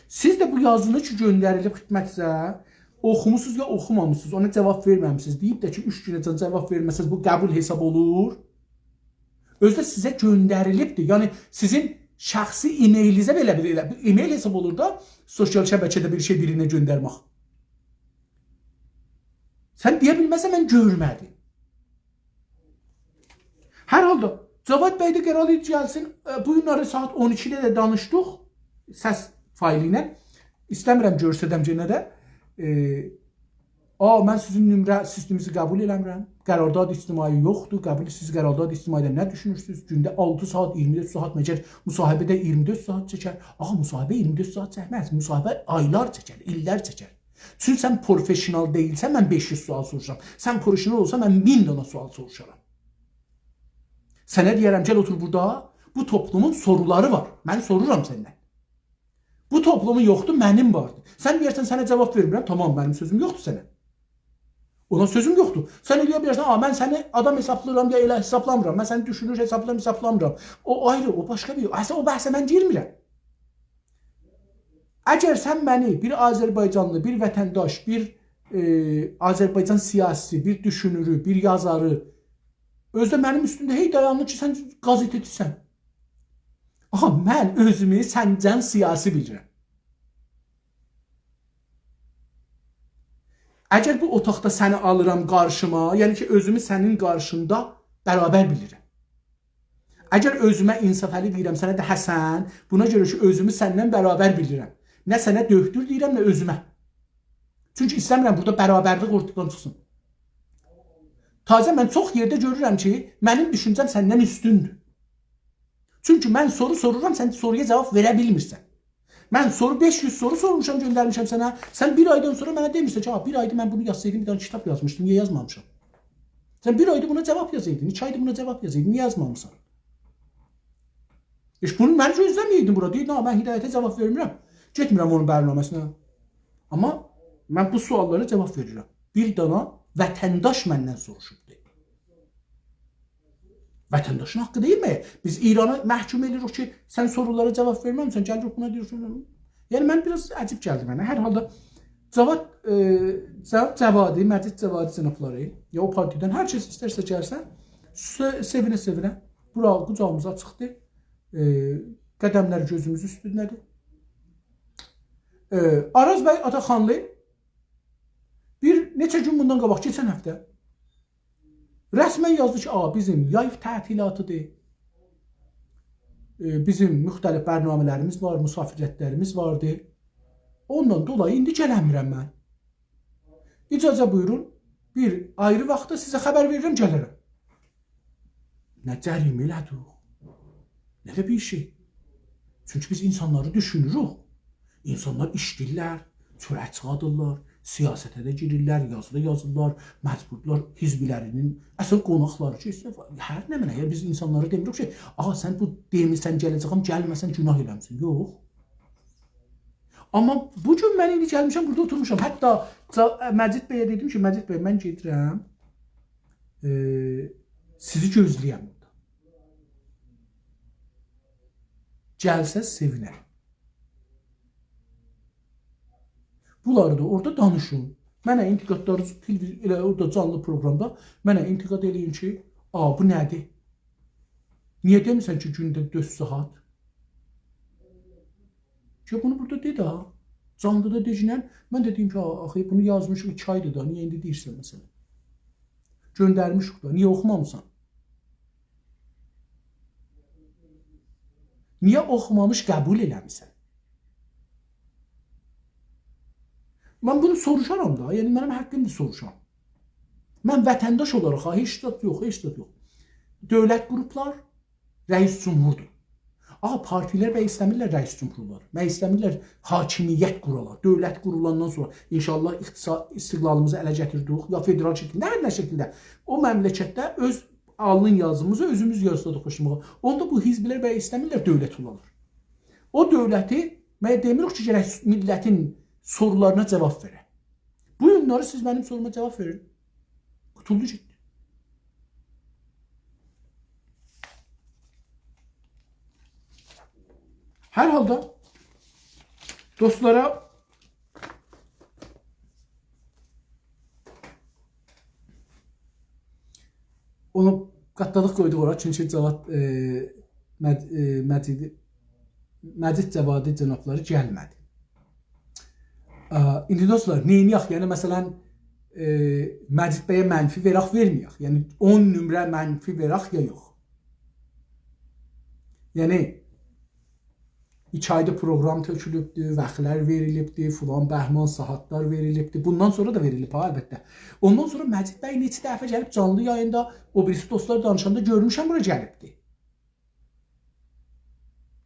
سیز ده بو یازینی کی، گؤندریلیب خدمتینیزه، اوخوموسونوز یا اوخومامیسینیز، اونا جاواب وئرمه‌میسینیز. دئییب ده کی، اوچ گونه‌جن جاواب وئرمه‌سز، بو قبول حساب اولور. اؤزو ده سیزه گؤندریلیبدیر. یعنی، سیزین شخصی ایمیلینیزه بئله بیر، ائله بیر ایمیل حساب اولور دا، سوسیال شبکه‌ده بیر شئی بیرینه گؤندرمک. سن دئیه بیلمزسن، «من گؤرمه‌دیم.» هر حالدا، جواد بی ده قرار ایدی گلسین، ائ، بو گونلری ساعات اون ایکیده ده دانیشدیق سس فایلی ایله. ایسته‌میرم گؤرسدم یئنه ده. ائ، «آ، من سیزین نمره سیستمینیزی قبول ائله‌میرم. قرارداد اجتماعی یوخدور. قبول، سیز قرارداد اجتماعی‌دن نه دوشونورسونوز؟ گونده آلتی ساعات، ایگیرمی دؤرد ساعات چکر. مصاحبه ده ایگیرمی دؤرد ساعات چکر.» آغا، مصاحبه ایگیرمی دؤرد ساعات چکمز. مصاحبه آیلار چکر، ایللر چکر. چونکی سن پروفشنال دئییلسن، من بئش یوز سؤال سوروشارام. سن پروفشنال اولسان، من مین دنه سؤال سوروشارام. سنه دئیه‌رم، گل اوتور بورادا، بو توپلومون سورولاری وار. من سورورام سندن. بو توپلومون یوخدور، منیم واردیر. سن دئیرسن، سنه جاواب وئرمیرم، تامام، منیم سؤزوم یوخدور سنه. اونا سؤزوم یوخدور. سن ائلیه بیلرسن، «آ، من سنی آدام حسابلاییرام، یا ائله حسابلامیرام. من سنی دوشونور حسابلاییرام، حسابلامیرام.» او آیری، او باشقا بیر، اصلا او بحثه من گیرمیرم. اگر سن منی بیر آذربایجانلی، بیر وطنداش، بیر، ائ، آذربایجان سیاسی‌سی، بیر دوشونورو، بیر یازاری، اؤزو ده منیم اوستومده هئی دایانیر کی، سن قازئته‌چیسن. آها، من اؤزومو سندن سیاسی بیلیرم. اگر بو اوتاقدا سنی آلیرام قارشیما، یعنی کی، اؤزومو سنین قارشیندا برابر بیلیرم. اگر اؤزومه انصافعلی دئییرم، سنه ده حسن، بونا گؤره کی، اؤزومو سندن برابر بیلیرم. نه سنه دؤکتور دئییرم، نه اؤزومه. چونکی ایسته‌میرم بورادا برابرلیک اورتادان چیخسین. تازه من چوخ یئرده گؤرورم کی، منیم دوشونجه‌م سندن اوستوندور. چونکی من سورو سورورام، سن سورویا جاواب وئره بیلمیرسن. من سورو، بئش یوز سورو سورموشام، گؤندرمیشم سنه. سن بیر آیدان سونرا منه دئمیرسن کی، «آ، بیر آیدا من بونو یازسایدیم، بیر دنه کیتاب یازمیشدیم، نییه یازمامیشام؟» سن بیر آیدا بونا جاواب یازایدین، ایکی آیدا بونا جاواب یازایدین، نییه یازمامیسان؟ هئچ بونو من گؤزله‌مه‌یه‌یدیم بورا. دئییردین، «آ، من هدایته جاواب وئرمیرم. گئتمیرم اونون برنامه‌سینه.» آمما من بو سؤاللارا جاواب وئریرم. بیر دانا وطنداش مندن سوروشوبدور. وطنداشین حاققی دئییلمی؟ بیز ایرانی محکوم ائدیریک کی، سن سورولارا جاواب وئرمه‌میسن، گلیریک بونا دئییریک. یعنی، من بیر آز عجیب گلدی منه. هر حالدا جواد، ائ، جا-، جوادی، مجید جوادی جنابلاری، یا او پارتیادان، هر کس ایسترسه گلسین، سئ-، سئوینه-سئوینه بورا قوجاغیمیز آچیقدیر. ائ، قدملر گؤزوموز اوستونده‌دیر. ائ، آراز بی آتاخانلی بیر نئچه گون بوندان قاباق، کئچن هفته رسماً یازدی کی، «آ، بیزیم یای تعطیلاتیدیر. ائ، بیزیم مختلف برنامه‌لریمیز وار، مسافرتلریمیز واردی. اوندان دولایی ایندی گله‌میرم من. اجازه بویورون، بیر آیری واختدا سیزه خبر وئریرم، گله‌رم.» نه جریمه ائله‌دیک، نه ده بیر شئی. چونکی بیز اینسانلاری دوشونوروک. اینسانلار ایشله‌ییرلر، چؤرک چیخادیرلار، سیاسته ده گیریرلر، یازی دا یازیرلار، مجبوردولار حزبلرینین اصل قوناقلاری کی، ایشته هر نمنه، یعنی بیز اینسانلارا دئمیریک کی، «آغا، سن بو دئمیرسن گله‌جه‌یم، گلمه‌سن گوناه ائله‌میسن.» یوخ. آمما بو گون من ایندی گلمیشم، بورادا اوتورموشام. حتی جا-، مجید بیه دئدیم کی، «مجید بی، من گئدیرم، ائ، سیزی گؤزله‌یم اورادا. گلسز، سئوینرم.» بونلاری دا اورادا دانیشین. منه انتقادلارینیزی تلویز-، ائله اورادا جانلی پروگرامدا منه انتقاد ائله‌یین کی، «آ، بو نه‌دیر؟ نییه دئمیرسن کی، گونده دؤرد ساعات؟» کی، بونو بورادا دئ ده. جانلیدا دئگینن، من ده دئییم کی، «آ، آخی بونو یازمیشیق ایکی آیدیر دا، نییه ایندی دئییرسن مثلا؟ گؤندرمیشیک دا، نییه اوخومامیسان؟ نییه اوخومامیش قبول ائله‌میسن؟» من بونو سوروشارام دا، یعنی منیم حاققیمدیر سوروشام. من وطنداش اولاراق، ها، هئچ زاد یوخ، هئچ زاد یوخ. دؤولت قوروبلار، رئیس جمهوردور. آغا، پارتیلر بی ایسته‌میرلر رئیس جمهور اولالار. بی ایسته‌میرلر حاکمیت قورالار. دؤولت قورولاندان سونرا انشاءالله اقتصاد، استقلالیمیزی اله گتیردیک، یا فدرال شکیلده، هر نه شکیلده. او مملکتده اؤز آلین یازیمیزی اؤزوموز یازدیق قوشماغا. اوندا بو حزبلر بی ایسته‌میرلر دؤولت اولالار. او دؤولتی، من دئمیریک کی، گرک میللتین سورولارینا جاواب وئره. بو گونلری سیز منیم سوروما جاواب وئرین. قوتولدو گئتدی. هر حالدا دوستلارا اونو قاتلادیق قویدوق اورا، چونکی جواد، ائ، مج-، ائ، مجیدی، مجید جوادی جنابلاری گلمه‌دی. آ، ایندی دوستلار، نئینیه‌ک؟ یعنی، مثلا، ائ، مجید بیه منفی وئرک، وئرمه‌یک؟ یعنی، اون نمره منفی وئرک، یا یوخ؟ یعنی، ایکی آیدا پروگرام تؤکولوبدو، واختلار وئریلیبدی، فلان بهمان ساعاتلار وئریلیبدی. بوندان سونرا دا وئریلیب ها، البته. اوندان سونرا مجید بی نئچه دفعه گلیب جانلی یاییندا، او بیریسی دوستلار دانیشاندا گؤرموشم، بورا گلیبدی.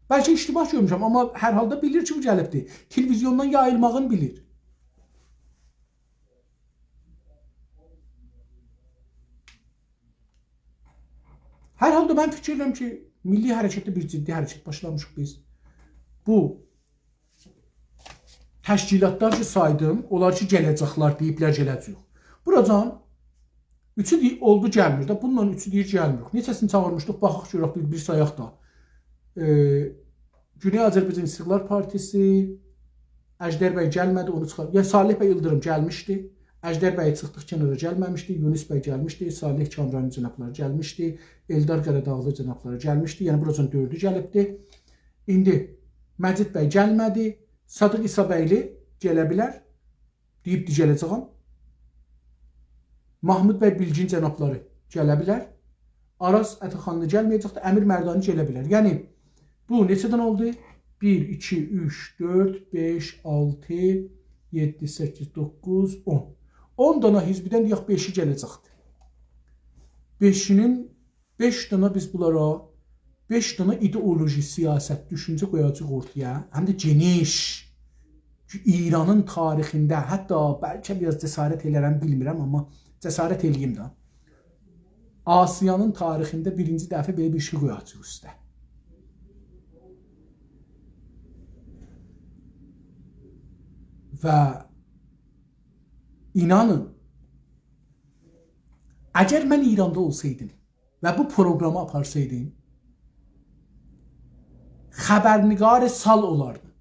بلکه اشتباه گؤرموشم، آمما هر حالدا بیلیر کی، بو گلیبدی. تلویزیوندان یاییلماغینی بیلیر. هر حالدا من فیکیر ائدیرم کی، میللی حرکتده بیر جدی حرکت باشلامیشیق بیز. بو تشکیلاتلار کی سایدیم، اونلار کی گله‌جکلر، دئییبلر گله‌جه‌ییک. بوراجان اوچو دئییر، اولدو گلمیر ده، بونونلا اوچو دئییر گلمیر. نئچه‌سینی چاغیرمیشدیق، باخاق گؤرک بیر، بیر سایاق دا. ائ، گونئی آذربایجان استقلال پارتیسی، اژدر بی گلمه‌دی، اونو چیخار. یعنی صالح بی ایلدیریم گلمیشدی، اژدر بی چیخدیق کنارا گلمه‌میشدی، یونس بی گلمیشدی، صالح کامرانی جنابلاری گلمیشدی، ائلدار قاراداغلی جنابلاری گلمیشدی. یعنی بوراجان دؤردو گلیبدی. ایندی مجید بی گلمه‌دی، صادق عیسی‌بیلی گله بیلر. دئییبدی گله‌جه‌یم. محمود بی بیلگین جنابلاری گله بیلر. آراز عطاخانلی گلمه‌یه‌جکدیر، امیر مردانی گله بیلر. یعنی، بو نئچه دنه اولدو؟ بیر، ایکی، اوچ، دؤرد، بئش، آلتی، یئددی، سککیز، دوققوز، اون. اون دنه حزبدن دئیک، بئشی گله‌جکدیر. بئشینین بئش دنه بیز بونلارا، بئش دنه ایدئولوژی، سیاست، دوشونجه قویاجاغیق اورتایا. هم ده گئنیش. ایرانین تاریخینده، حتی بلکه بیر آز جسارت ائلرم، بیلمیرم، آمما جسارت ائله‌ییم ده. آسیانین تاریخینده بیرینجی دفعه بئله بیر شئی قویاجاغیق اوسته. و اینانین، اگر من ایراندا اولسایدیم، و بو پروگرامی آپارسایدیم، خبرنگار سال اولاردیم.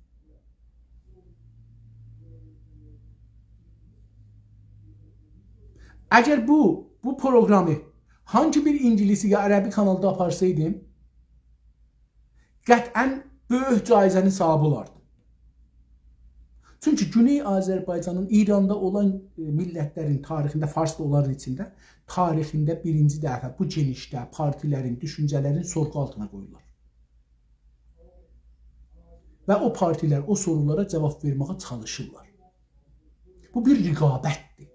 اگر بو، بو پروگرامی هانسی بیر اینگیلیسی یا عربی کانالدا آپارسایدیم، قطعاً بؤیوک جایزه‌نین صاحیبی اولاردیم. چونکی گونئی آذربایجانین، ایراندا اولان، ائ، میللتلرین تاریخینده، فارس دا اونلارین ایچینده، تاریخینده بیرینجی دفعه بو گئنیشده پارتیلرین، دوشونجه‌لرین سورغو آلتینا قویورلار. و او پارتیلر او سورولارا جاواب وئرمه‌یه چالیشیرلار. بو بیر رقابتدیر.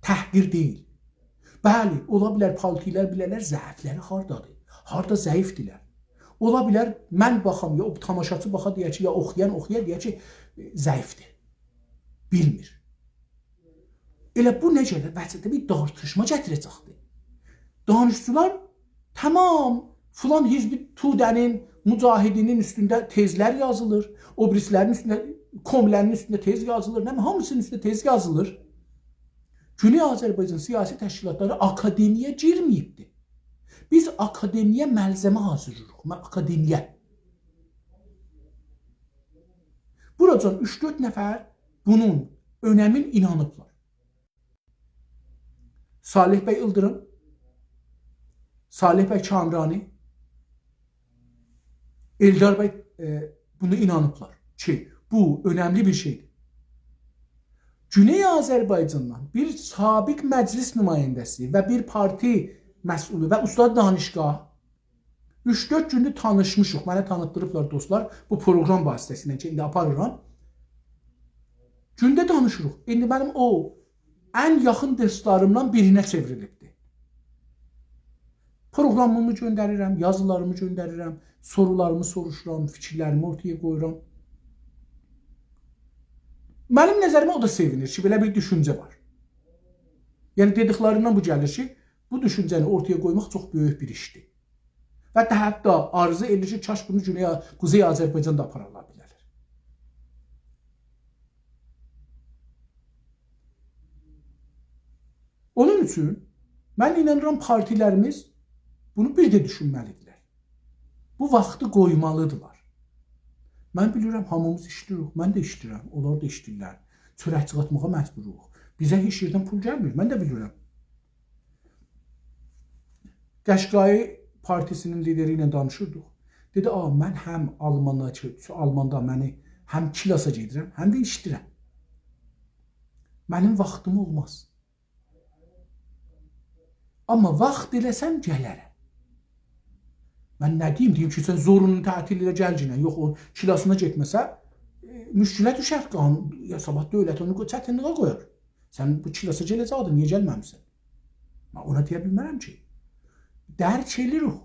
تحقیر دئییل. بلی، اولا بیلر پارتیلر بیله‌لر ضعفلری هاردادیر، هاردا ضعیفدیرلر. اولا بیلر من باخام، یا او تاماشاچی باخا، دئیه کی، یا اوخویان اوخویا، دئیه کی، ضعیفدیر. بیلمیر. ائله بو نه گلیر؟ وسطه بیر دارتیشما گتیره‌جکدیر. دانشجولار تمام فلان حزب توده‌نین، مجاهدینین اوستونده تزلر یازیلیر، او بیریسی‌لرین اوستونده، کوملرین اوستونده تز یازیلیر، نه بیلیم، هامیسینین اوستونده تز یازیلیر. گونئی آذربایجان سیاسی تشکیلاتلاری آکادمی‌یه گیرمه‌ییبدی. بیز آکادمی‌یه ملزمه حاضیرلاییریق. من آکادمی‌یه. بوراجان اوچ-دؤرد نفر بونون اؤنمین اینانیبلار. صالح بی ایلدیریم، صالح بی کامرانی، ائلدار بی، ائ، بونو اینانیبلار کی، بو اؤنملی بیر شئیدیر. گونئی آذربایجاندان بیر سابق مجلس نماینده‌سی و بیر پارتی مسئولو و استاد دانشگاه اوچ-دؤرد گوندور تانیشمیشیق. منه تانیتدیریبلار دوستلار، بو پروگرام واسطه‌سیله کی، ایندی آپاریرام. گونده دانیشیریق. ایندی منیم او ان یاخین دوستلاریمدان بیرینه چئوریلیبدی. پروگرامیمی گؤندریرم، یازیلاریمی گؤندریرم، سورولاریمی سوروشورام، فیکیرلریمی اورتایا قویورام. منیم نظریمه او دا سئوینیر کی، بئله بیر دوشونجه وار. یعنی، دئدیکلریندن بو گلیر کی، بو دوشونجه‌نی اورتایا قویماق چوخ بؤیوک بیر ایشدیر. و حتی آرزو ائدیر کی، کاش بونو گونئی، قوزئی آذربایجاندا آپارالار بیله‌لر. اونون اوچون من اینانیرام، پارتیلریمیز بونو بیر ده دوشونمه‌لیدیرلر. بو واختی قویمالیدیرلار. من بیلیرم، هامیمیز ایشله‌ییریک، من ده ایشله‌ییرم، اونلار دا ایشله‌ییرلر. چؤرک چیخارتماغا مجبوروق. بیزه هئچ یئردن پول گلمیر، من ده بیلیرم. قشقایی پارتیسینین لیدری ایله دانیشیردیق. دئدی: «آ، من هم آلماندا کی، آلماندا منی هم کلاسا گئدیرم، هم ده ایشله‌ییرم. منیم واختیم اولماز. آمما واخت ائله‌سم، گله‌رم.» من نه دئییم؟ دئییم کی، سن زورونو تعطیل ائله گلگینن. یوخ، او کلاسینا گئتمه‌سه، ائ، مشکله دوشر. قانون، یا صاباح دؤولت اونو قو-، چتینلیگه قویار. سن بو کلاسا گله‌جکدین، نییه گلمه‌میسن؟ من اونا دئیه بیلمرم کی. درک ائله‌ییریک.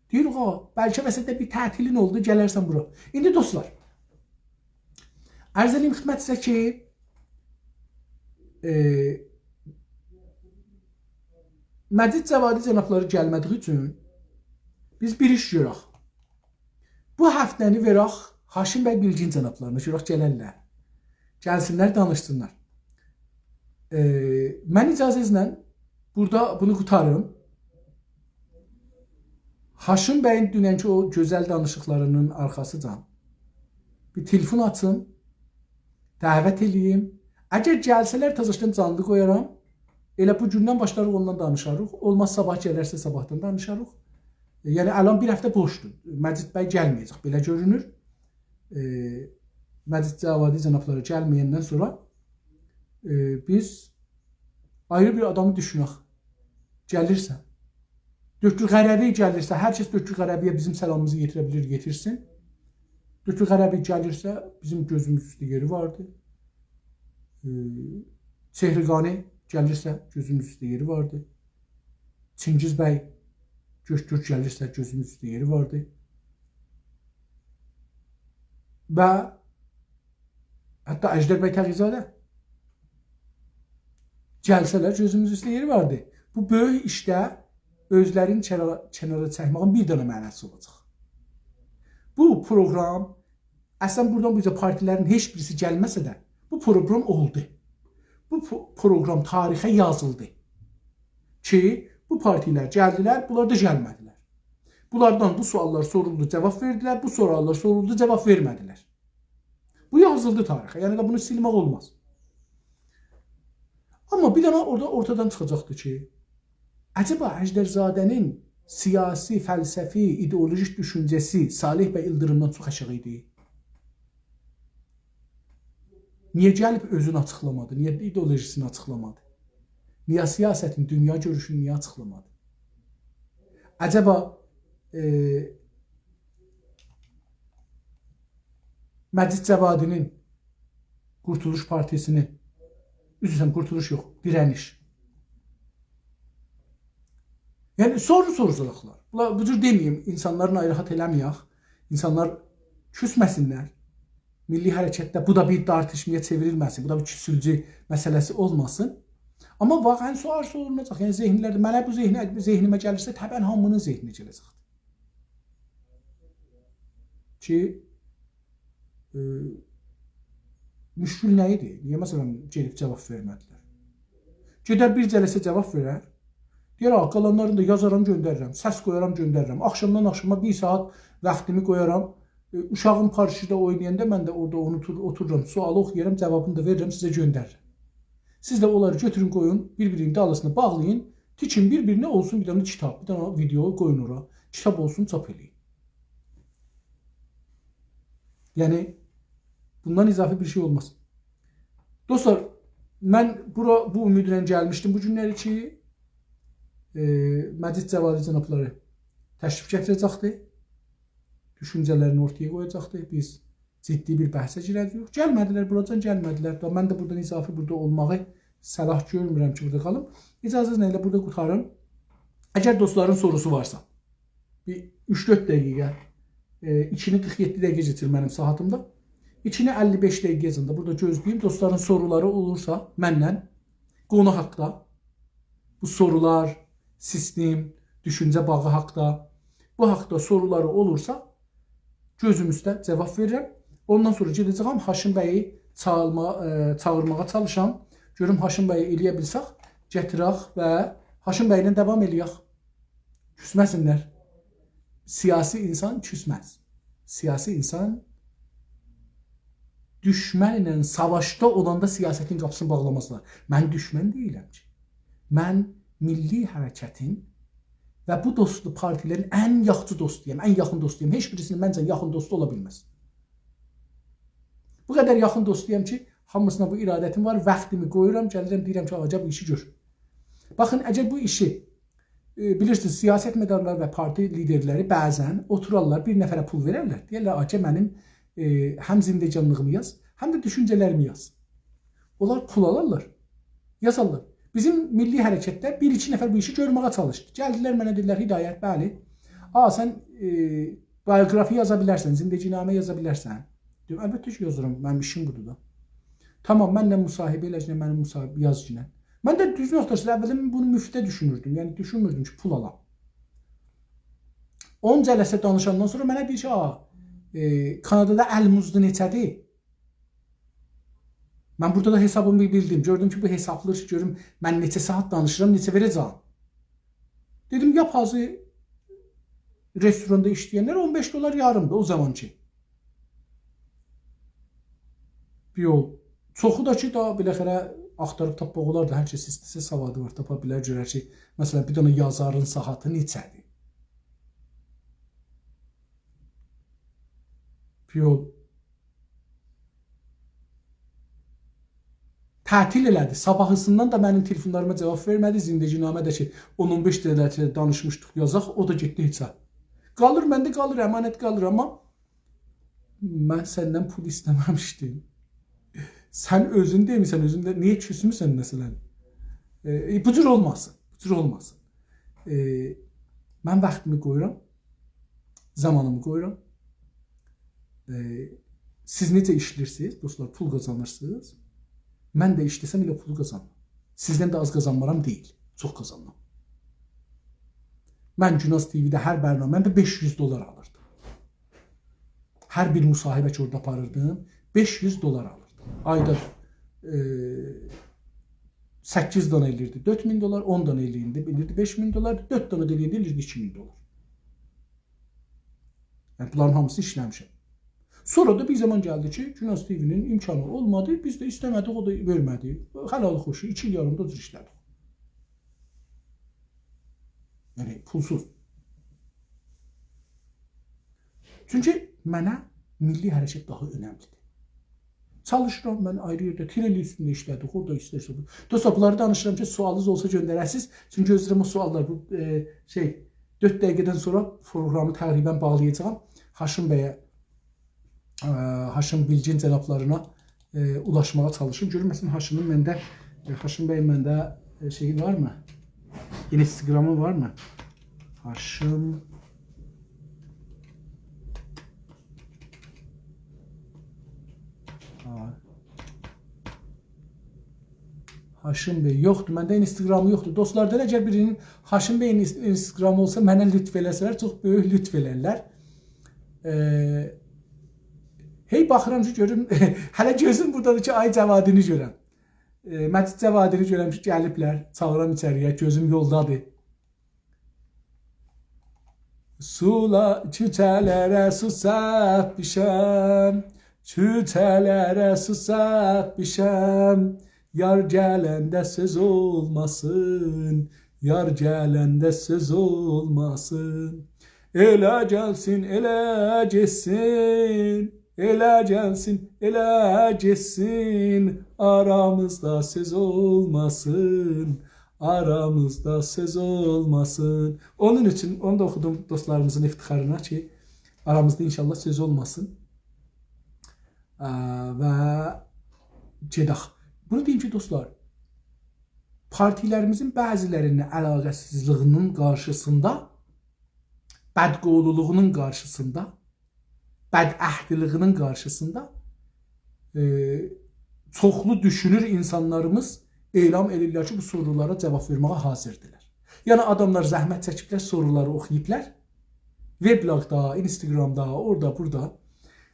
دئییریک: «آ، بلکه وسطده بیر تعطیلین اولدو، گلرسن بورا.» ایندی دوستلار، عرض ائله‌ییم خدمتینیزه کی، ائ، مجید جوادی جنابلاری گلمه‌دیگی اوچون بیز بیر ایش گؤرک. بو هفته‌نی وئرک هاشم بی بیلگین جنابلارینا، گؤرک گلرلر. گلسینلر، دانیشسینلار. ائ، من اجازه‌نیزله بورادا بونو قوتاریم. هاشم بیین دوننکی او گؤزل دانیشیقلارینین آرخاسیجان بیر تلفن آچیم، دعوت ائله‌ییم. اگر گلسه‌لر، تازادان جانلی قویارام. ائله بو گوندن باشلاریق، اوندان دانیشاریق. اولماز، صاباح گلرسه، صاباحدان دانیشاریق. یعنی، الان بیر هفته بوشدور. مجید بی گلمه‌یه‌جک، بئله گؤرونور. ائ، مجید جوادی جنابلاری گلمه‌یندن سونرا، ائ، بیز آیری بیر آدامی دوشونک. گلیرسه. دکتر قروی گلیرسه، هر کس دکتر قروی‌یه بیزیم سلامیمیزی یئتیره بیلیر، یئتیرسین. دکتر قروی گلیرسه، بیزیم گؤزوموز اوسته یئری واردی. ائ، چهرگانی گلیرسه، گؤزوموز اوسته یئری واردی. چینگیز بی گؤک‌تورک گلیرسه، گؤزوموز اوسته یئری واردی. و حتی اژدر بی تقی‌زاده گلسه‌لر، گؤزوموز اوسته یئری واردی. بو بؤیوک ایشده اؤزلرینی کنارا، کنارا چکمه‌یین بیر دنه معناسی اولاجاق. بو پروگرام، اصلاً، بورادان بو اوزه پارتیلرین هئچ بیریسی گلمه‌سه ده، بو پروگرام اولدو. بو پو-، پروگرام تاریخه یازیلدی کی، بو پارتیلر گلدیلر، بونلار دا گلمه‌دیلر. بونلاردان بو سؤاللار سورولدو، جواب وئردیلر، بو سؤاللار سورولدو، جواب وئرمه‌دیلر. بو یازیلدی تاریخه، یعنی ده بونو سیلمک اولماز. آمما بیر دنه اورادا اورتادان چیخاجاقدی کی، عجبا اژدرزاده‌نین سیاسی، فلسفی، ایدئولوژیک دوشونجه‌سی صالح بی ایلدیریمدان چوخ آشاغی ایدی؟ نییه گلیب اؤزونو آچیقلامادی؟ نییه ایدئولوژیسینی آچیقلامادی؟ نییه سیاستین، دونیا گؤروشونو نییه آچیقلامادی؟ عجبا، ائ، مجید جوادی‌نین قورتولوش پارتیسینی، عذر ایسته‌ییرم، قورتولوش یوخ، دیره‌نیش. یعنی، سورو سوروشاجاقلار. بونلار، بو جور دئمه‌ییم، اینسانلاری ناراحت ائله‌مه‌یک. اینسانلار کوسمه‌سینلر. میللی حرکتده بو دا بیر دارتیشمایا چئوریلمه‌سین، بو دا بیر کوسولجو مسئله‌سی اولماسین. آمما واقعاً سؤال سورولمایاجاق. یعنی ذهنلرده، منه بو ذهنه، ذهنیمه گلیرسه، طبعاً هامینین ذهنینه گله‌جکدیر کی، ائ، مشکل نه ایدی؟ نییه، مثلاً، گئدیب جاواب وئرمه‌دیلر؟ گئدر بیر جلسه جاواب وئرر. دئیر: «آ، قالانلارینی دا یازارام، گؤندریرم. سس قویارام، گؤندریرم. آخشامدان آخشاما بیر ساعات واختیمی قویارام. ائ، اوشاغیم پاریژده اوینایاندا من ده اورادا اونو اوتور-، اوتورورام، سؤالی اوخویارام، جاوابینی دا وئریرم، سیزه گؤندریرم. سیز ده اونلاری گؤتورون، قویون، بیر-بیرینین دالیسینا باغلایین، تیکین بیر-بیرینه، اولسون بیر دنه کیتاب، بیر دنه ویدئو قویون اورا. کیتاب اولسون، چاپ ائله‌یین.» یعنی، بوندان اضافی بیر شئی اولماز. دوستلار، من بورا، بو امیدله گلمیشدیم بو گونلری کی، ائ، مجید جوادی جنابلاری تشریف گتیره‌جکدی. دوشونجه‌لرینی اورتایا قویاجاقدی. بیز جدی بیر بحثه گیره‌جه‌ییک. گلمه‌دیلر، بوراجان گلمه‌دیلر. دا من ده بورادان اضافی بورادا اولماغی صلاح گؤرمورم کی، بورادا قالیم. اجازه‌نیزله بورادا قوتاریم. اگر دوستلارین سوروسو وارسا، بیر اوچ-دؤرد دقیقه، ائ، ایکینی قیرخ یئددی دقیقه کئچیر منیم ساعاتیمدا. ایکینی اللی بئش دقیقه‌جن ده بورادا گؤزله‌ییم. دوستلارین سورولاری اولورسا مندن، قونو حاقدا، بو سورولار، سیستم، دوشونجه باغی حاقدا، بو حاقدا سورولاری اولورسا، گؤزوم اوسته جاواب وئریرم. اوندان سونرا گئده‌جه‌یم هاشیم بیی چاغیرما-، ائ، چاغیرماغا چالیشام. گؤروم هاشیم بیی ائلیه بیلسک، گتیرک و هاشیم بیله داوام ائلیک. کوسمه‌سینلر. سیاسی اینسان کوسمز. سیاسی اینسان دوشمن ایله ساواشدا اولاندا سیاستین قاپیسینی باغلامازلار. من دوشمن دئییلم کی. من میللی حرکتین و بو دوستلو پارتیلرین ان یاخشی دوستویام، ان یاخین دوستویام. هئچ بیریسینین منجه یاخین دوستو اولا بیلمز. بو قدر یاخین دوستویام کی، هامیسینا بو ارادتیم وار، واختیمی قویورام، گلیرم، دئییرم کی، «آغا، گل بو ایشی گؤر.» باخین، اگر بو ایشی، ائ، بیلیرسینیز، سیاستمدارلار و پارتی لیدرلری بعضاً اوتورارلار، بیر نفره پول وئررلر. دئیرلر: «آ، گل منیم، ائ، هم زندگانلیغیمی یاز، هم ده دوشونجه‌لریمی یاز.» اونلار پول آلارلار، یازارلار. بیزیم میللی حرکتده بیر-ایکی نفر بو ایشی گؤرمه‌یه چالیشدی. گلدیلر منه دئدیلر: «هدایت، بلی. آ، سن، ائ، بیوگرافی یازا بیلرسن، زندگی‌نامه یازا بیلرسن.» دئدیم: «البته کی، یازارام، منیم ایشیم بودور دا.» «تامام، منله مصاحبه ائله‌گینن، منیم مصاحبه یازگینن.» من ده دوزونو آختارسام، اولین بونو مفته دوشونوردوم. یعنی، دوشونموردوم کی، پول آلام. اون جلسه دانیشاندان سونرا منه دئییر کی، «آ، ائ، کانادادا المزدی نئچه‌دیر؟» من بورادا دا حسابیمی بیلدیم. گؤردوم کی، بو حسابلاییر کی، گؤروم من نئچه ساعات دانیشیرام، نئچه وئره‌جم. دئدیم، یاپاجی رستوراندا ایشله‌ینلر اون بئش دلار یاریمدیر او زامان کی. بیر یول. چوخو دا کی، دا بالاخره آختاریب تاپماق اولار دا، هر کس ایسته‌سه سوادی وار، تاپا بیلر، گؤرر کی، مثلا، بیر دنه یازارین ساعاتی نئچه‌دیر. بیر یول. تعطیل ائله‌دی. صاباحیسیندان دا منیم تلفونلاریما جاواب وئرمه‌دی. زندگی‌نامه ده کی، اون اون بئش دقیقه دانیشمیشدیق، یازاق، او دا گئتدی هئچه. قالیر، منده قالیر، امانت قالیر، آمما من سندن پول ایسته‌مه‌میشدیم. سن اؤزون دئمیرسن، اؤزون ده، نییه کوسموسن، مثلا؟ ائ، بو جور اولماسین، بو جور اولماسین. ائ، من واختیمی قویورام، زامانیمی قویورام. ائ، سیز نئجه ایشله‌ییرسینیز، دوستلار، پول قازانیرسینیز. من ده ایشله‌سم ائله پول قازانیرام. سیزدن ده آز قازانمیرام دئییل، چوخ قازانیرام. من گوناز تی‌وی‌ده هر برنامه‌مده بئش یوز دلار آلیردیم. هر بیر مصاحبه کی، اورادا آپاریردیم، بئش یوز دلار آلیردیم. آیدا، ائ، سککیز دنه ائله‌ییردی دؤرد مین دلار، اون دنه ائله‌ییردی، ائله‌ییردی بئش مین دلار، دؤرد دنه ده ائله‌ییردی، ائله‌ییردی ایکی مین دلار. یعنی، بونلارین هامیسینی ایشله‌میشم. سونرا دا بیر زامان گلدی کی، گوناز تی‌وی‌نین امکانی اولمادی، بیز ده ایسته‌مه‌دیک، او دا وئرمه‌دی. حلال خوشو، ایکی ایل یاریمدا او جور ایشله‌دیک. یعنی، پولسوز. چونکی منه میللی حرکت داها اؤنملی‌دیر. چالیشیرام من آیری یئرده، تریلی اوستونده ایشله‌دیک، اورادا ایشله‌دیک. دوستلار، بونلاری دانیشیرام کی، سؤالینیز اولسا گؤندره‌سینیز. چونکی اؤزوم او سؤاللار، بو، ائ، شئی، دؤرد دقیقه‌دن سونرا پروگرامی تقریبا باغلایاجاغام. هاشیم بیه، ائ، هاشیم بیلگین جنابلارینا، ائ، اولاشماغا چالیشیم. گؤرون، مثلا، هاشیمین منده، ائ، هاشیم بیین منده، ائ، شئیی وارمی؟ اینستاگرامی وارمی؟ هاشیم هاشم بی یوخدور. منده اینستاگرامی یوخدور. دوستلاردان اگر بیرینین هاشم بیین اینس-، اینستاگرامی اولسا، منه لطف ائله‌سه‌لر، چوخ بؤیوک لطف ائلرلر. ائ، هئی باخیرام کی، گؤروم، هله گؤزوم بوردادیر کی، آی جوادینی گؤرم. ائ، مجید جوادینی گؤرم کی، گلیبلر، چاغیرام ایچری‌یه، گؤزوم یولدادیر. سولا-، کوچه‌لره سو سپمیشم، کوچه‌لره سو سپمیشم. یار گلنده سؤز اولماسین، یار گلنده سؤز اولماسین. ائله گلسین، ائله گئتسین، ائله گلسین، ائله گئتسین. آرامیزدا سؤز اولماسین، آرامیزدا سؤز اولماسین. اونون اوچون اونو دا اوخودوم دوستلاریمیزین افتخارینا کی، آرامیزدا انشاءالله سؤز اولماسین. ا، و گئدک. بونو دئییم کی، دوستلار، پارتیلریمیزین بعضیلری‌نین علاقه‌سیزلیگی‌نین قارشیسیندا، بدقولولوغونون قارشیسیندا، بدعهدلیگی‌نین قارشیسیندا، ائ، چوخلو دوشونور اینسانلاریمیز اعلام ائدیرلر کی، بو سورولارا جاواب وئرمه‌یه حاضردیرلار. یعنی، آداملار زحمت چکیبلر، سورولاری اوخویوبلار. وبلاگدا، اینستاگرامدا، اورادا، بورادا.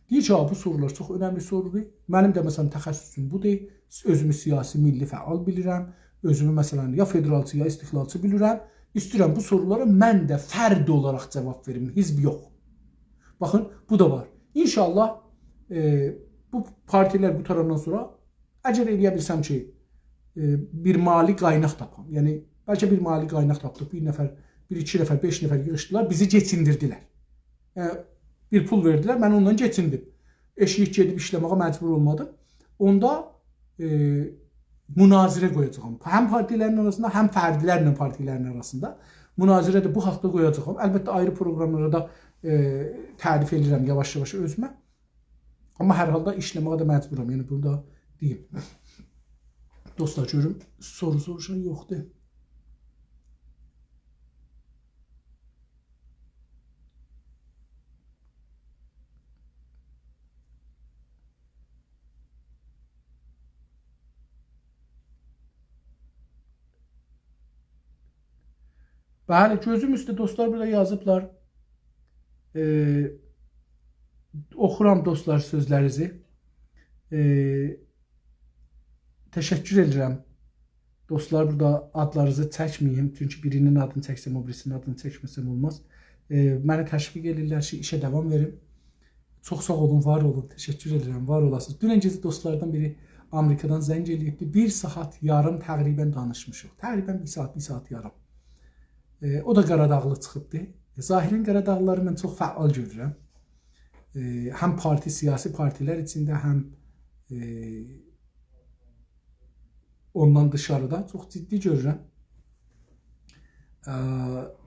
دئییر کی، «ها، بو سورولار چوخ اؤنملی سورودور. منیم ده، مثلا، تخصصوم بودور. اؤزومو سیاسی، میللی فعال بیلیرم. اؤزومو، مثلا، یا فدرالچی، یا استقلالچی بیلیرم. ایسته‌ییرم بو سورولارا من ده فرد اولاراق جاواب وئریم، حزب یوخ.» باخین، بو دا وار. انشاءالله، ائ، بو پارتیلر قوتاراندان سونرا اگر ائلیه بیلسم کی، ائ، بیر مالی قایناق تاپام، یعنی بلکه بیر مالی قایناق تاپدیق، بیر نفر، بیر، ایکی نفر، بئش نفر ییغیشدیلار، بیزی کئچیندیردیلر. یعنی، بیر پول وئردیلر، من اوندان کئچیندیم. ائشیییب گئدیب ایشله‌مه‌یه مجبور اولمادیم. اوندا، ائ، مناظره قویاجاغام. هم پارتیلرین آراسیندا، هم فردلرله پارتیلرین آراسیندا. مناظره ده بو حاقدا قویاجاغام. البته، آیری پروگراملارا دا، ائ، تعریف ائدیرم یاواش-یاواش اؤزومه. آمما هر حالدا ایشله‌مه‌یه ده مجبورام. یعنی، بونو دا دئییم. دوستلار، گؤروم، سورو سوروشان یوخدور. بلی، گؤزوم اوسته دوستلار بورادا یازیبلار. ائ، اوخورام دوستلار سؤزلرینیزی. ائ، تشکر ائدیرم. دوستلار، بورادا آدلارینیزی چکمه‌ییم. چونکی بیرینین آدینی چکسم، او بیریسینین آدینی چکمه‌سم اولماز. ائ، منی تشویق ائدیرلر کی، ایشه داوام وئریم. چوخ ساغ اولون، وار اولون. تشکر ائدیرم، وار اولاسینیز. دونن گئجه دوستلاردان بیری آمریکادان زنگ ائله‌ییبدی. بیر ساعات یاریم تقریبا دانیشمیشیق. تقریبا بیر ساعات، بیر ساعات یاریم. ائ، او دا قاراداغلی چیخیبدی. ظاهرا قاراداغلیلاری من چوخ فعال گؤرورم. ائ، هم پارتی، سیاسی پارتیلر ایچینده، هم، ائ، اوندان دیشاریدا چوخ جدی گؤرورم. ا،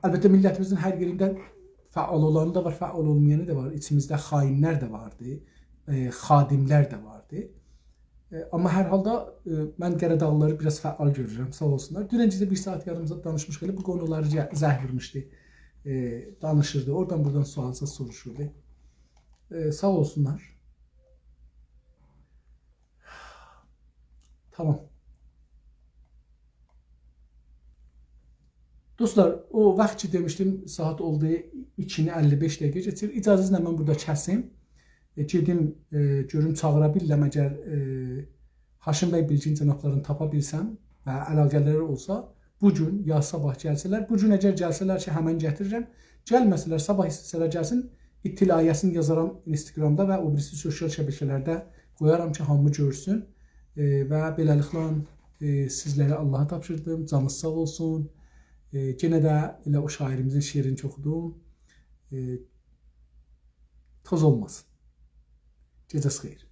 البته، میللتیمیزین هر یئرینده فعال اولانی دا وار، فعال اولمایانی دا وار. ایچیمیزده خائنلر ده واردی، ائ، خادملر ده واردی. ائ، آمما هر حالدا، ائ، من قاراداغلیلاری بیر آز فعال گؤرورم، ساغ اولسونلار. دونن گئجه بیر ساعات یاریم زاد دانیشمیش، ائله بو قونولاری جه-، زنگ وورموشدو. ائ، دانیشیردی، اورادان بورادان سؤال-سؤال سوروشوردو. ائ، ساغ اولسونلار. تامام. دوستلار، او واخت کی دئمیشدیم، ساعات اولدو ایکینی اللی بئش دقیقه کئچیر. اجازه‌نیزله من بورادا کسیم. ائ، گئدیم، ائ، گؤروم چاغیرا بیلیرم، اگر، ائ، هاشم بی بیلگین جنابلارینی تاپا بیلسم و علاقه‌لری اولسا، بو گون یا صاباح گلسه‌لر، بو گون اگر گلسه‌لر کی، همن گتیریرم، گلمه‌سه‌لر، صاباح ایسته‌سه‌لر گلسین، اطلاعیه‌سینی یازارام اینستاگرامدا و او بیریسی سوسیال شبکه‌لرده قویارام کی، هامی گؤرسون. ائ، و بئله‌لیکله، ائ، سیزلری آللاها تاپشیردیم، جانینیز ساغ اولسون. ائ، یئنه ده ائله او شاعیریمیزین شعرینی کی اوخودوم. ائ، توز اولماسین. گئجه‌نیز خئیر.